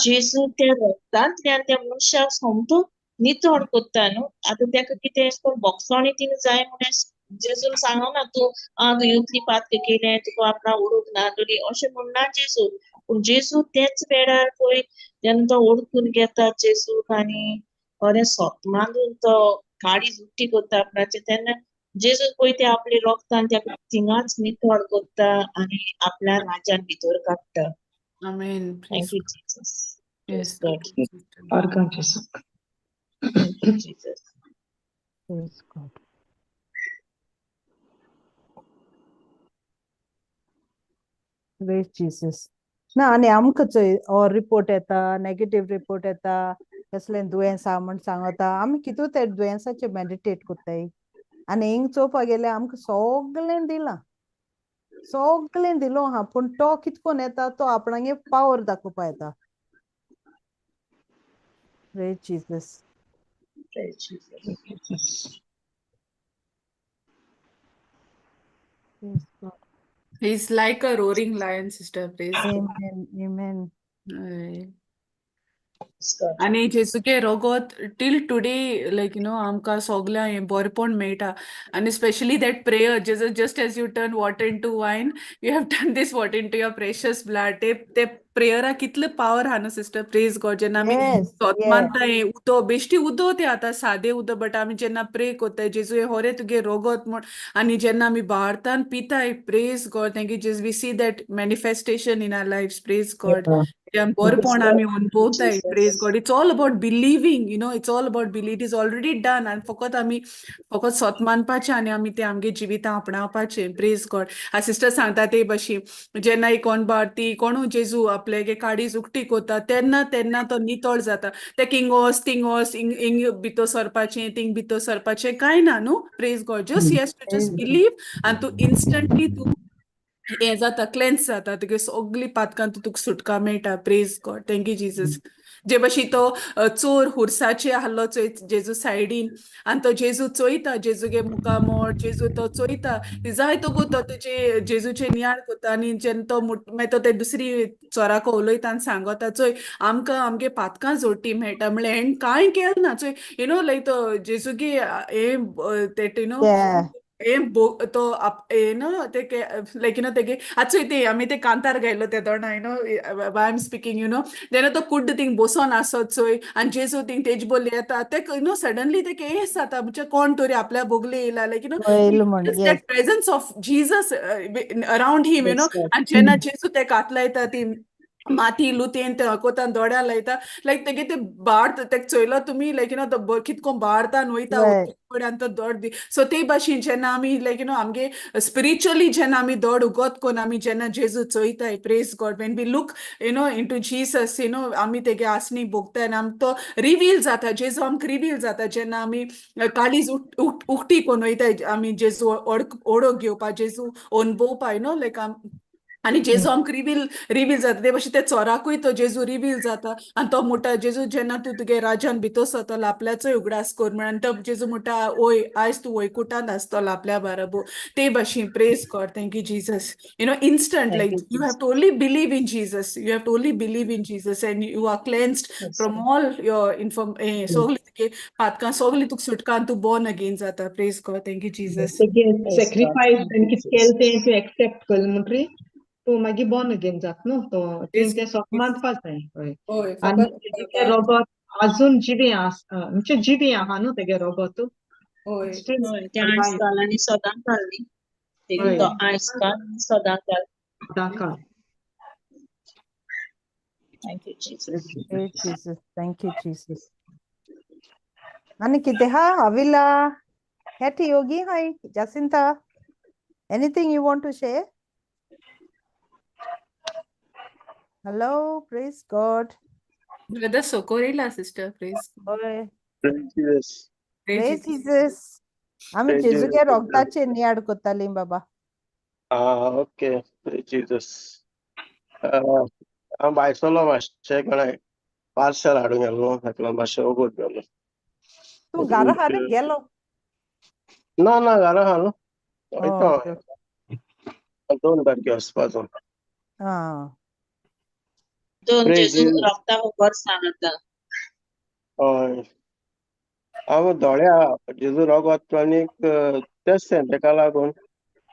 जेजू त्या रोगतांतल्यान त्या मनशाक सोमतो नितळ करता न्हू. आतां तेका कितें अशें करून बोगसोणी तिणें जाय म्हणून जेजून सांगना, तूं आं तूं इतली पातक केलें, तुका आपणा ओळख ना तरी अशें म्हणना जेजू. पूण जेजू तेच वेळार पळय तेन्ना तो ओळखून घेता जेजूक आनी बरें सोत मांडून तो काळीज उक्ती करता आपणाचें. तेन्ना जेजू पळय ते आपले रोगतान तेका थिंगाच नितळ करता आनी आपल्या राज्यान भितर काडटा. Amen. Thank you Jesus. Yes. God. आर्गां जेजू. Thank you Jesus. Praise God. Praise Jesus. ना आनी आमकां चोय रिपोर्ट येता, नेगेटीव रिपोर्ट येता, कसलें दुयेंस आहा म्हण सांगता, आमी कितू ते दुयेंसाचेर मेडिटेट कोत्ताय. आनी हिंग चोवपाक गेल्यार आमकां सगळें दिलां, सगळें दिलो आहा, पूण तो कितकोन येता, तो आपणागे पावर दाखोवपा येता. Praise Jesus. Praise Jesus. Praise God. He's like a roaring lion, sister. Praise God. Amen. Amen. हय. Praise God. आनी जेजूगे रोगोत till today like you know आमकां सोगल्यां हें बरेपण मेळटा. आनी specially that prayer, just as you turn water into wine, you have turn this water into your precious blood. ते ते प्रेयराक कितले power आहा न्हू सिस्टर. प्रेज गॉड. जेन्ना आमी सोत मानता हें उदो, बेश्टी उदो तें आतां सादें उदो, बट आमी जेन्ना प्रे कोत्ताय जेजू हें होरें तुगे रोगोत म्हूण, आनी जेन्ना आमी भारतान पिताय, praise God, thank you Jesus, we see that manifestation in our life. Praise God. बरेपण आमी अनुभवताय. Praise God. It's all about believing, you know, it's all about believe, it is already done. आनी फकत आमी फकत सोत मानपाचें आनी आमी तें आमगे जिवितां आपणावपाचें. प्रेज गॉड. आ सिस्टर सांगता ते भाशेन, जेन्ना एक कोण भारती कोणू जेजू आपले काळीज उक्ती कोता, तेन्ना तेन्ना तो नितळ जाता. ते किंगोस थिंगोस इंग इंग भितर सरपाचें, थिंग भितर सरपाचें कांय ना न्हू. Praise God. Just he has to just believe आनी तूं इन्स्टंटली तूं हें जाता, क्लेन्स जाता, तुगे सगळी पातकां तुका सुटका मेळटा. Praise God. Thank you Jesus. जे भाशेन तो चोर हुरसाचे आहलो चोय जेजू सायडीन, आनी तो जेजू चोयता, जेजूगे मुखामोळ जेजू तो चोयता, जाय तो तो तेजे जेजूचे नियाळ कोता. आनी जेन्ना तो मागीर तो ते दुसरी चोराक उलयता आनी सांगता, चोय आमकां आमगे पातकां जोडटी मेळटा, म्हणल्यार हेण कांय केलें ना. चोय you know लायक तो जेजूगे हें तेट you know हें तो हें न्हू ते लायक you know तेगे आतां ते आमी ते कांतार गायलो ते दोणा, you know I am speaking, you know, जेन्ना तो कुड्ड थिंग बसोन आसत चोय आनी जेजू थिंग तेज बोल्ले येता, ते you know suddenly ते हें जाता, म्हणजे कोण तरी आपल्या बोगले येयला, like you know that presence of Jesus around him, you know. आनी जेन्ना जेजू तेका हात लायता, ती माती लुतेन ते हकोतान दोड्या लायता, लायक तेगे ते बार्त तेका चोयलो तुमी, लायक you know तो कितको बारतान वयता आनी तो दोड दी. सो ते भाशेन जेन्ना आमी लायक you know आमगे स्पिरिच्युअली जेन्ना आमी दोड उगत कोन्न आमी जेन्ना जेजू चोयताय, praise God, when we look you know into Jesus, you know आमी तेगे आसणी भोगताय आनी आमकां तो रिवील जाता, जेजू आमकां रिवील जाता. जेन्ना आमी काळीज उक्ती कोन्न वयताय आमी जेजू ओळख घेवपा, जेजू अनुभवपा, you know लायक आम आनी जेजू आमकां रिवील रिवील जाता ते भाशेन ते चोराकूय तो जेजू रिवील जाता आनी तो म्हणटा जेजू जेन्ना तूं तुगे राज्यान भितर सरतलो आपल्याचोय उगडास कर म्हण आनी तो जेजू म्हणटा ओय आयज तूं वैकुटांत आसतलो आपल्या बाराबो ते भाशेन praise God thank you Jesus you know instant Thank like you, you Jesus. Have to only believe in Jesus you have to only believe in Jesus and you are cleansed Yes, from all your inform सगली तुगे पातकां सगली तुका सुटका आनी तूं born again जाता praise God thank you Jesus तेगे Praise God. Sacrifice Thank तेणें you, कितें केलें तें Jesus. तूं एक्सेप्ट केलें म्हणटरी तूं मागीर बॉर्न अगेन जाता न्हू तो तुवें प्रेज तें सोंप मानपा जाय हय हय आनी फकत तेगे रोगोत आजून जिवें आस म्हणजे जिवें आहा न्हू तेगे रोगोत हय स्टील हय तें आयज काल आनी सदां काल न्ही हय तो आयज काल आनी सदां काल सदांकाळ thank you Jesus Praise Jesus. Thank you, Jesus. आनी कितें हा Avila Hetty Yogi hi Jacinta anything you want to share hello praise God brother Socorrila sister praise हय Praise Jesus. Praise praise Jesus Jesus आमी Praise जेजूगे Jesus. रोगताचेर नियाळ कोत्तालीं बाबा Ah, okay. Praise Jesus. हांव भायर सरलो मातशें कोणाक पार्सल हाडूंक गेल्लो ताका लागून मातशें वगत जालो तूं घरा हा रे गेलो ना ना घरा आहा न्हू वयता ओके हांव दोन तारखे वचपाचो आं दोन Praise जेजू Jesus. रोगता खबर सांग आतां हय हांव दोळ्या जेजू रोगोत आनीक तेंच तें तेका लागून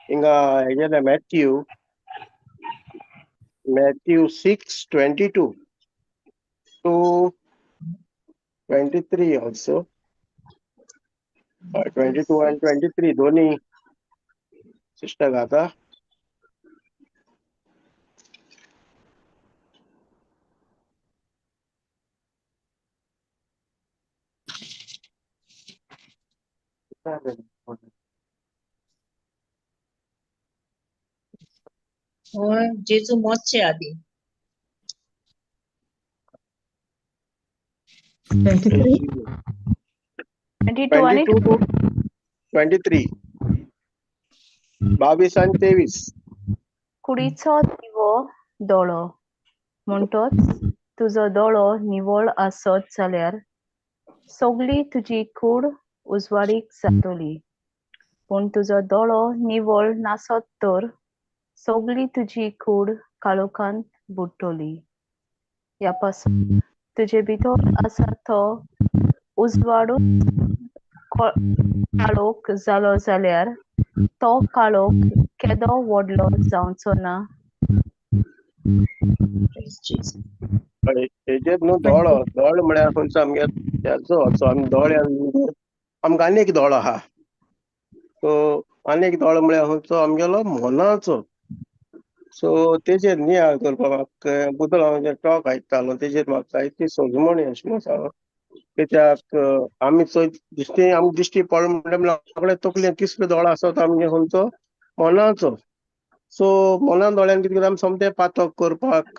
हिंगा हेजें Matthew Matthew 6:22 to 23 also 22 and 23 दोन्ही सिस्टर घाता हय जेजू मोरचे आदी 23 22 आनी 22 to 23 22 आनी 23 कुडीचो दिवो दोळो म्हणटोच तुजो दोळो निवळ आसत जाल्यार सगली तुजी कूड उजवाडीक जातली पूण तुजो दोळो निवळ नासत तर सगली तुजी कूड काळोखांत बुडटली ह्या पासून तुजे भितर आसा तो उजवाडूच काळोख जालो जाल्यार तो काळोख केदो व्हडलो जावचो ना Praise Jesus. हय हेजेर न्हू दोळो दोळो म्हळ्यार खंयचो आमगे तेजो असो आमी दोळ्यान आमकां आनी एक दोळो आहा सो आनी एक दोळो म्हळ्यार खंयचो आमगेलो मनाचो सो तेजेर नियाळ करपाक म्हाका बुदल हांव टॉक आयकतालो तेजेर म्हाका जायती सोजमणी अशें म्हूण सांग कित्याक आमी चोय दिश्टी आमकां दिश्टी पडलो म्हणल्यार आपल्या तकलेन तिसरो दोळो आसा तो आमगे खंयचो मनाचो सो मनान दोळ्यान कितें करता आमी सोमतें पातक करपाक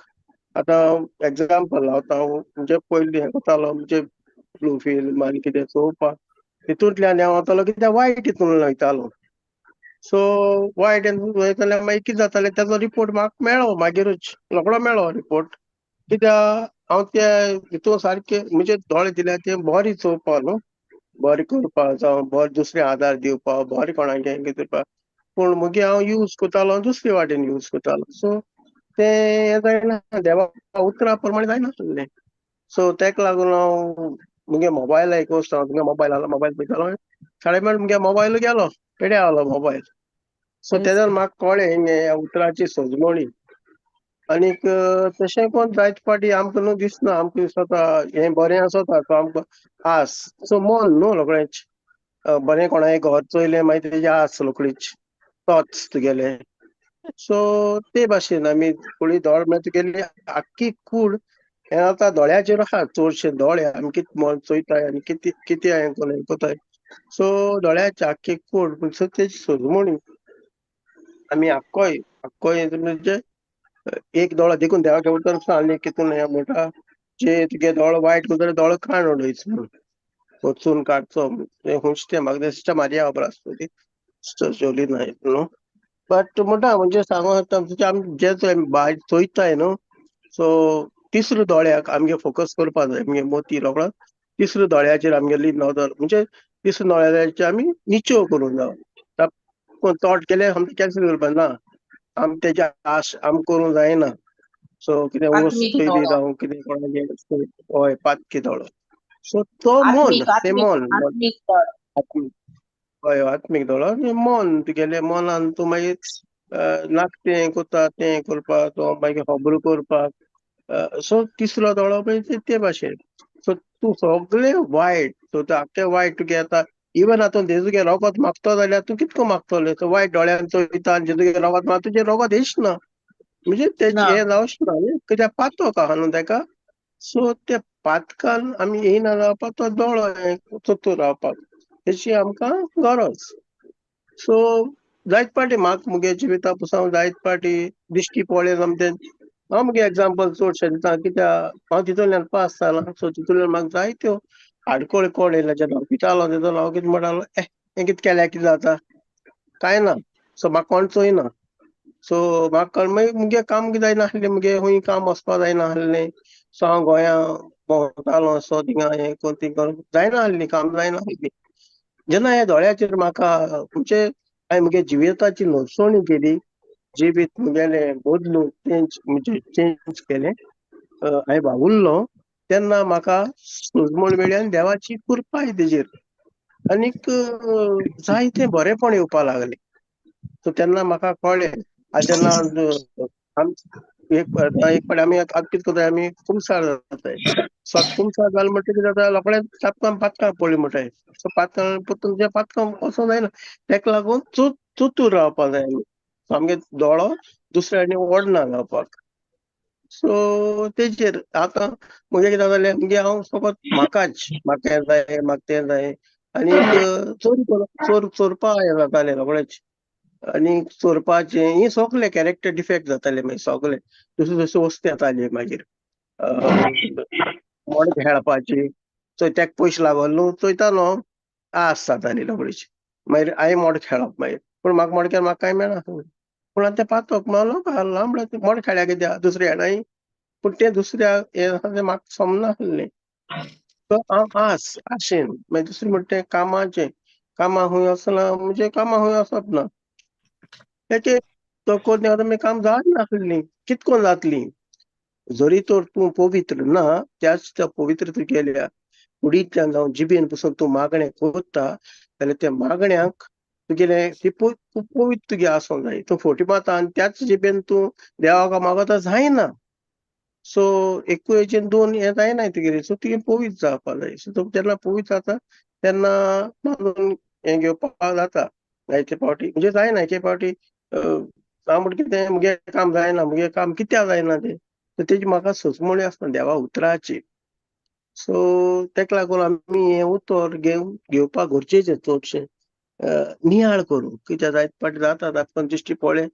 आतां एग्जाम्पल आतां हांव म्हणजे पयलीं हें करतालो म्हणजे ब्लू फिल्म आनी कितें चोवपाक तितूंतल्यान हांव वतालो कित्याक वायट हितून वयतालो सो वायट वयताल्यार मागीर कितें जातालें तेजो रिपोर्ट म्हाका मेळ्ळो मागीरूच रोखडो मेळ्ळो रिपोर्ट कित्याक हांव ते हितून सारके म्हणजे दोळे दिल्या ते बरें चोवपाक न्हू बरें करपाक जावं बरें दुसरे आदार दिवपाक बरें कोणाक कितें करपाक पूण मुगे हांव यूज करतालो दुसरे वाटेन यूज करतालो सो तें हें जायना देवा उतरा प्रमाणे जायनासलें सो तेका लागून हांव मुगे मोबायल एक वस्त हांव तुगे मोबायल आसलो मोबायल पळयतालो साडे मेळ मुगे मोबायल गेलो पेड्या आसलो मोबायल सो तेन्ना म्हाका कळ्ळें ह्या उतराची सोजमणी आनीक तशें कोण जायते फावटी आमकां न्हू दिसना आमकां दिसता हें बरें आसता सो आमकां आस सो मन न्हू रोखडेंच बरें कोणाक घर चोयलें मागीर तेजी आस रोखडीच तोच तुगेलें सो ते भाशेन आमी कुडी दोळ म्हळ्यार तुगेली आख्खी कूड हें आतां दोळ्याचेर आहा चडशे दोळे आमी कितें मन चोयताय आनी कितें कितें हें करून हें कोताय सो दोळ्याची आख्खी कूड सो तेजी सोजमणी आमी आख्खोय आख्खोय म्हणजे एक दोळो देखून देवाक उरता आनी कितून हें म्हणटा जे तुगे दोळो वायट करता दोळो काण उडयच म्हणून वचून काडचो तें खंयचें तें म्हाका तें सिस्टर मारिया खबर आसतली सिस्टर जोली नायक न्हू बट म्हणटा म्हणजे सांगो आमी जे भायर चोयताय न्हू, सो तिसरो दोळ्याक आमगे फोकस करपाक जाय. आमगे मोती रोकडो तिसरो दोळ्याचेर आमगेली नदर, म्हणजे तिसरो दोळ्याचेर आमी निचेव करूंक जावो. थॉट केले आमकां कॅन्सल करपाक ना, आम तेजे आश आम करूंक जायना. सो कितें वस्त चोयली जावं कितें कोणाचें, हय पातकी दोळो. सो तो मन, तें मन, हय आत्मीक दोळो, मन तुगेलें मनान तूं मागीर नाक तें करता तें करपाक, तो मागीर खबरो करपाक. सो तिसरो दोळो म्हणजे ते भाशेन. सो तूं सगळें वायट, सो तें आख्खें वायट तुगे येता. इवन आतां जेजूगे रोगत मागतो जाल्यार तूं कितको मागतलें? सो वायट दोळ्यान चोयता आनी जेजूगे रोगत मागता, तुजें रोगत येच ना, म्हणजे तें हें जावच ना, कित्याक पातक आहा न्हू तेका. सो ते पातकान आमी येयना जावपाक तो दोळो हें चतूर रावपाक तेची आमकां गरज. सो जायत पाटी म्हाका मुगे जिविता पसून जायत पाटी दिश्टी पळयन आम तें हांव मुगे एग्जाम्पल चडशें दिता, कित्याक हांव तितूंतल्यान पास जाला. सो तितूंतल्यान म्हाका जायत्यो आडखळ कोण येयल्या, जेन्ना हांव पितालो तेदोन हांव कितें म्हणटालो, ए हें कितें केल्यार कितें जाता, कांय ना. सो म्हाका कोण चोयना. सो म्हाका मागीर मुगे काम कितें जायना आसलें, मुगे खंय काम वचपा जायना आसलें. सो हांव गोंया भोंवतालो, सो थिंगा हें करून थिंग करून जायना आसलीं, काम जायना आसली. जेन्ना ह्या दोळ्याचेर म्हाका म्हणजे हांवें मुगे जिविताची नोंदणी केली, जिवीत मुगेलें बदलून चेंज, म्हणजे चेंज केलें, हांवें वावुरलो, तेन्ना म्हाका सोजमण मेळ्ळी आनी देवाची कृपाय तेजेर आनीक जायतें बरेंपण येवपाक लागलें. सो तेन्ना म्हाका कळ्ळें. आनी जेन्ना एक फावटी आमी आतां कितें करताय, आमी कुमसार जाताय. सो कुमसार जालें म्हणटकीर कितें जाता, रोखडेंच तापकां पातकां पडलीं म्हणटाय. सो पातकां परतून त्या पातकां वचोंक जायना, तेका लागून चतूर रावपाक जाय आमी. आमगे दोळो दुसऱ्यांनी ओडना जावपाक. सो तेजेर आतां मुगे कितें जालें, मुगे हांव फकत म्हाकाच, म्हाका हें जाय, म्हाका तें जाय, आनीक चोरी चोर चोरपा हें जातालें रोखडेंच. आनी चोरपाचें ही सगळे कॅरेक्टर डिफेक्ट जाताले मागीर, सगळे दुसरे दुसरे वस्तू येताली मागीर, मोड खेळपाची. सो तेका पयशे लागल न्हू, चोयतालो आस जाताली रोखडीच. मागीर हांवें मोड खेळप मागीर, पूण म्हाका मोड खेळ म्हाका कांय मेळना. पूण आतां तें पातक मारलो लांबड मोड खेळ्या कित्याक दुसऱ्या येणाय, पूण तें दुसऱ्या हें आसा तें म्हाका समजना आसलें. सो हांव आस आशेन मागीर दुसरें म्हणटा तें कामाचें, कामां खंय वचना, म्हणजे कामां खंय वचप ना. तेचे तो कोन्न आतां मागीर काम जायनासलीं, कितकोन जातलीं. जरी तर तूं पवित्र ना, त्याच त्या पवित्र तुगेल्या कुडींतल्यान जावं जिबेन पसून तूं मागणें करता जाल्यार त्या मागण्याक तुगेलें ती पवित्र तुगे आसूंक जाय. तूं फोटी मारता आनी त्याच जिबेन तूं देवाक मागता जायना. सो एकूय हेजेन दोन हें जायना तुगेलें. सो तुवें पवित्र जावपाक जाय. सो तूं जेन्ना पवित्र जाता तेन्ना मागून हें घेवपाक जाता. जायते फावटी म्हणजे जायना एक एक फावटी हांव म्हणटा कितें मुगे काम जायना, मुगे काम कित्याक जायना तें, तर तेजी म्हाका सोचमणी आसना देवा उतराची. सो तेका लागून आमी हें उतर घेवपाक गरजेचें चडशें नियाळ करूं, कित्याक जायते फावटी जाता तापमान दिश्टी पळय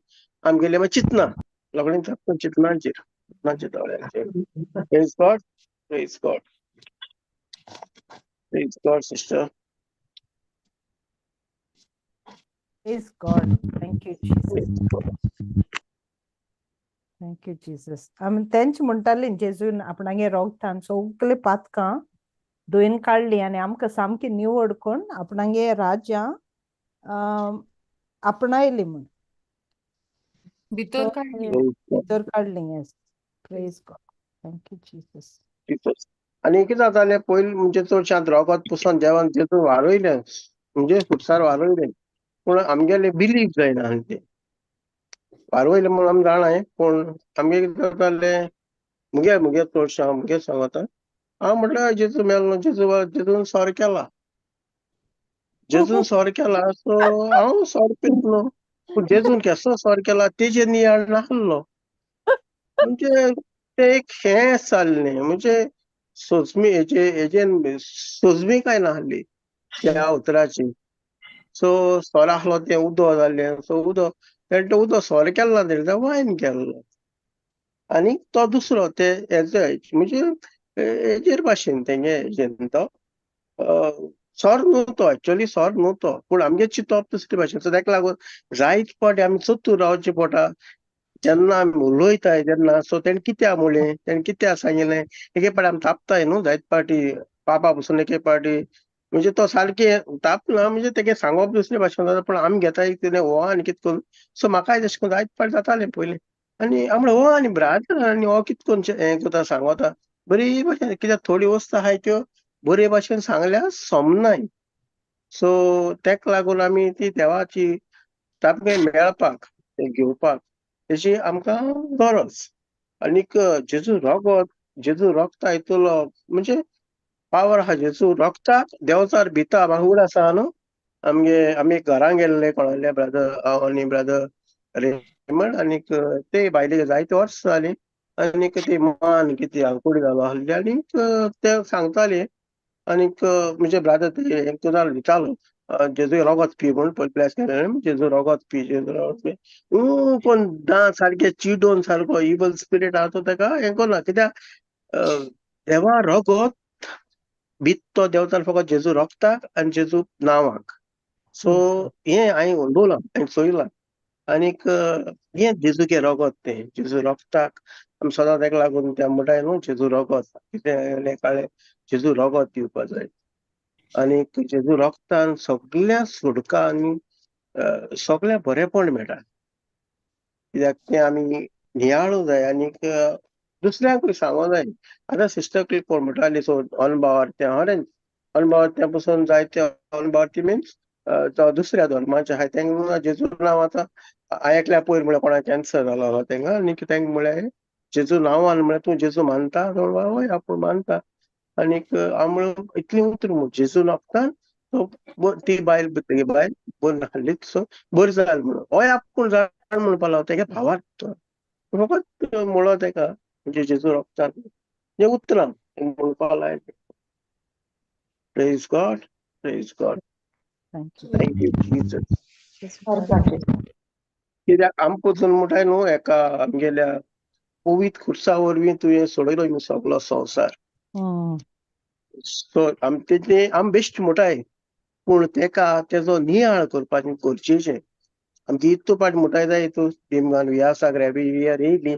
आमगेलें मागीर चिंतना रोखडें तापमान चिंतनाचेर चिंतनाचेर दोळ्यांचेर. Praise God, praise God, praise God sister. Praise God. Thank you, Jesus. Thank you, Jesus. आमी तेंच म्हणटाली जेजून आपणागे रोगतान सगळे पातकां धुयन काडली आनी आमकां सामकी निवड करून आपणागे राज्यां आपणायली म्हूण भितर काडली. भितर काडली. Yes, praise God. Thank you Jesus. आनी कितें जातालें पयलीं म्हणजे चडशें आतां रोगत पुसून देवान जेजून वारयलें, म्हणजे खुरसार वारयलें, पूण आमगेलें बिलीव जायना आसलें तें. वारयलें म्हणून आमी जाणाय, पूण आमगे कितें जातालें, मुगे मुगे चडशें हांव मुगे सांगता, हांव म्हटल्यार जेजू मेलो, जेजू जेजून सॉरी केला, जेजून सॉरी केला, सो हांव सॉरी पितलो. पूण जेजून केसो सॉरी केला तेजेर नियाळ नासलो. म्हणजे तें एक हें जाल्लें, म्हणजे सोजमी हेजे हेजेन सोजमी काय नासली त्या उतराची. सो सोर आसलो तें उदक जालें, सो उदक तेणें तें उदक सोर केलें ना, तेणें तें वायन केल्लो. आनी तो दुसरो ते हेजो म्हणजे हेजेर भाशेन तेंगे हेजेन तो सर न्हू तो, एक्चुअली सर न्हू तो, पूण आमगे चिंतप दुसरे भाशेन. सो ताका लागून जायत फावटी आमी चतूर रावचें पडटा जेन्ना आमी उलयताय तेन्ना. सो तेणें कित्याक म्हणलें, तेणें कित्याक सांगिल्लें, एक फावटी आमी तापताय न्हू जायत फावटी पापा पसून. एक फावटी म्हणजे तो सारकें तापना, म्हणजे तेगे सांगप दुसरे भाशेन जाता, पूण आमी घेताय कितें हो आनी कितें करून. सो म्हाकाय तशें करून जायत फावटी जातालें पयलीं. आनी हांव म्हणलें हो आनी ब्रादर आनी हो कितें करून हें करता सांगता बरी भाशेन, कित्याक थोडी वस्तू आहाय त्यो बरे भाशेन सांगल्यार समनाय. सो तेका लागून आमी ती देवाची तापे मेळपाक घेवपाक तेजी आमकां गरज. आनीक जेजू रगत, जेजू रोगता हितूलो म्हणजे पावर आहा. जेजू रोगताक देंवचार भिता. म्हाका उड आसा न्हू, आमगे आमी घरां गेल्ले कोणाले ब्रदर, हांव आनी ब्रदर रेमंड आनीक ते बायलेक जायते वर्स जालीं, आनीक ती मान कितें आंकुडी घालो आहली, आनीक ते सांगताले. आनीक म्हणजे ब्रादर ते तुजा दितालो जेजू रोगत पी म्हूण, पयलीं ब्लेस केलें, जेजू रोगत पी, जेजू रोगत पी. कोण दांत सारके चिडोवन सारको इवल स्पिरीट आहा तो तेका हें करना, कित्याक देवा रोगत भीत तो देंवचार फकत जेजू रोगताक आनी जेजू नांवाक. सो हें हांवें अणभवलां, हांवें चोयलां. आनीक हें जेजूचें रोगत, तें जेजू रोगताक आमी सदां तेका लागून त्या म्हणटाय न्हू जेजू रोगत कितें काळें जेजू रोगत दिवपा जाय. आनीक जेजू रोगतान सगळ्या सुटका आनी सगळ्या बरेंपण मेळटा, कित्याक तें आमी नियाळूंक जाय आनीक दुसऱ्यांकूय सांगूंक जाय. आतां सिस्टर क्लिक कोण म्हणटाली, सो अणभवार तें खरेंच अणभवार तें पसून जायते अणभवार ती मिन्स दुसऱ्या धर्माचे आहाय तेंका जेजू नांव. आतां एकल्या पयर म्हळ्यार कोणाक कॅन्सर जालो आहा तेंका, आनीक तेंका म्हळ्यार जेजू नांवान म्हळ्यार तूं जेजू मानता? हय आपूण मानता. आनीक हांव म्हणून इतलीं उतरां म्हूण जेजू नांवान तो ती बायल तेगे बायल बरी नासलीच, सो बरी जाल म्हणून हय आपूण जाण म्हणपाक लागलो. तेगे भावार्थ तो फकत म्हणलो तेका म्हणजे जेजू रोगतान म्हणजे उतरां म्हणपाक लायलें. Praise God, praise God, thank you, thank you Jesus. कित्याक आमकां वचून म्हणटाय न्हू एका आमगेल्या पवित्र खुर्सा वरवीं तुवें सोडयलो सगलो संवसार. सो आम तेजें आम बेश्ट म्हणटाय, पूण तेका तेजो नियाळ करपाचें गरजेचें. आमची इतू पाट म्हणटाय जाय तूं बिमगान वियासाक एवरी इयर येयली,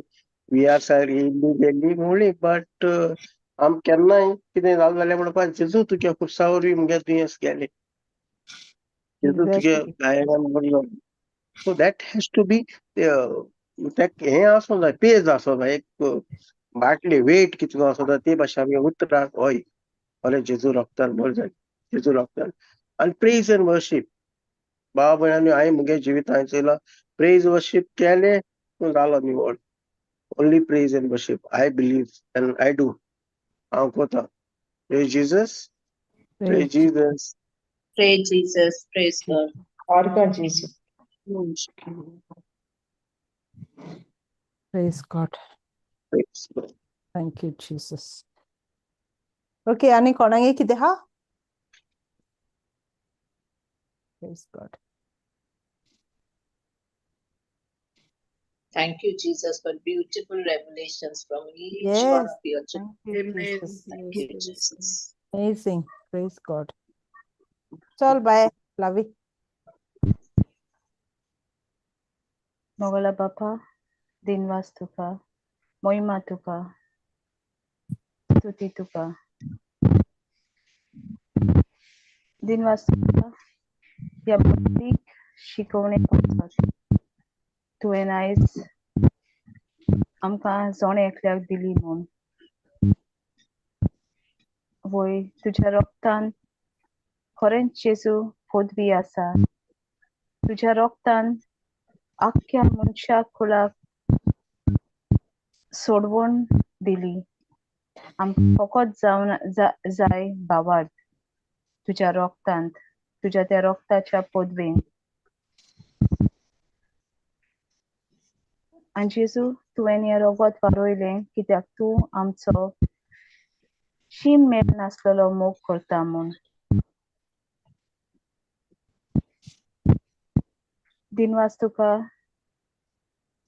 वियासाक येयली गेली म्हणली, बट आम केन्नाय कितें जालें जाल्यार म्हणपाक जेजू तुज्या खुर्सा वरवीं मुगे दुयेंस गेलें, जेजू तुगे गायनान बरलो. So that has to be हें आसूं जाय, पेज आसूं जाय, एक बाटली वेट कितलो आसूं जाय ते भाशेन आमी उतरां हय अरे जेजू रोगतान बरें जालें, जेजू रोगतान. आनी प्रेज एंड वर्शीप भाव भयणांनी हांवें मुगे जिवितांत चोयलां, प्रेज वर्शीप केलें तूं जालो निवळ. Only praise and worship I believe and I do, हांव कोता. Praise Jesus, praise Jesus, Praise Jesus, praise God. Jesus. Praise God. Praise God. Thank you, Jesus. Okay, आनी कोणागे कितें हा? Praise God. Thank you, Jesus, for beautiful revelations from each one Yes. of your children. Thank you, Amen. Jesus. Thank you, Jesus. Amazing. Praise God. चल बाय फ्लावी. मोगला बापा, दिनवास तुका, मोहिमा तुका, स्तुती तुका. दिनवास तुका ह्या बारीक शिकवणे पासत तुवें आयज आमकां जोण एकल्याक दिली म्हूण. वय तुज्या रोगतान खरेंच जेजू पदवी आसा. तुज्या रोगतान आख्ख्या मनशा कुळाक सोडवण दिली. आमकां फकत जावन जाय भावार्थ तुज्या रोगतांत, तुज्या त्या रोगताच्या पदवेन. आनी जेजू तुवें हें रोगत वारयलें कित्याक तूं आमचो शीम मेळ नासलेलो मोग करता म्हूण. दिनवास तुका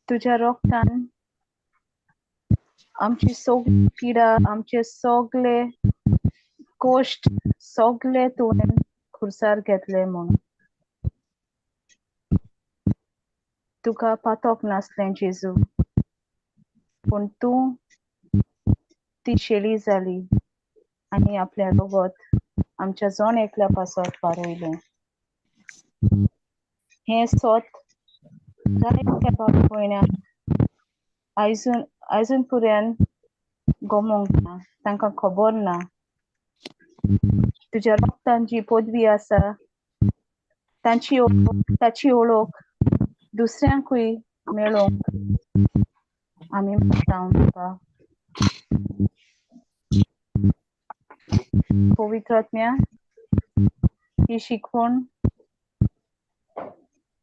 तुज्या रोगतान आमची सगळी पिडा, आमचे सगळे कश्ट सगळे तुवें खुर्सार घेतले म्हूण. तुका पातोक नासलें जेजू, पूण तूं ती शेळी जाली आनी आपलें रगत आमच्या जण एकल्या पासत वारयलें. हें सत जायत्या भाव भयणांक आयजून आयजून पर्यंत गमोंक ना, तांकां खबर ना. तुज्या रक्तान जी पदवी आसा तांची वळख, ताची वळख दुसऱ्यांकूय मेळोवंक आमी मागता बाबा. पवित्र आत्म्या, ही शिकवण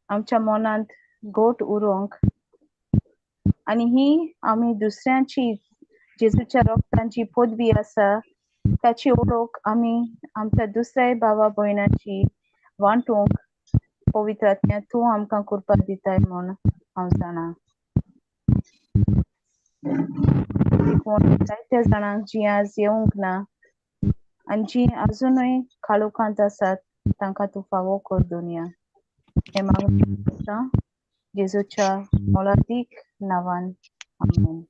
आमच्या मनांत गोट उरोवंक आनी ही आमी दुसऱ्यांची जेजूच्या रक्तान जी पदवी आसा ताची वळख आमी आमच्या दुसऱ्या भावा भयणाची वांटूंक पवित्र आत्म्या तूं आमकां कृपा दिताय म्हूण हांव जाणा. शिकवण जायत्या जाणांक जी आज येवंक ना आनी जी अजुनूय काळोखांत आसात तांकां तूं फावो कर दुनिया. हें मागून जेजूच्या मोलादीक नांवान, आमेन.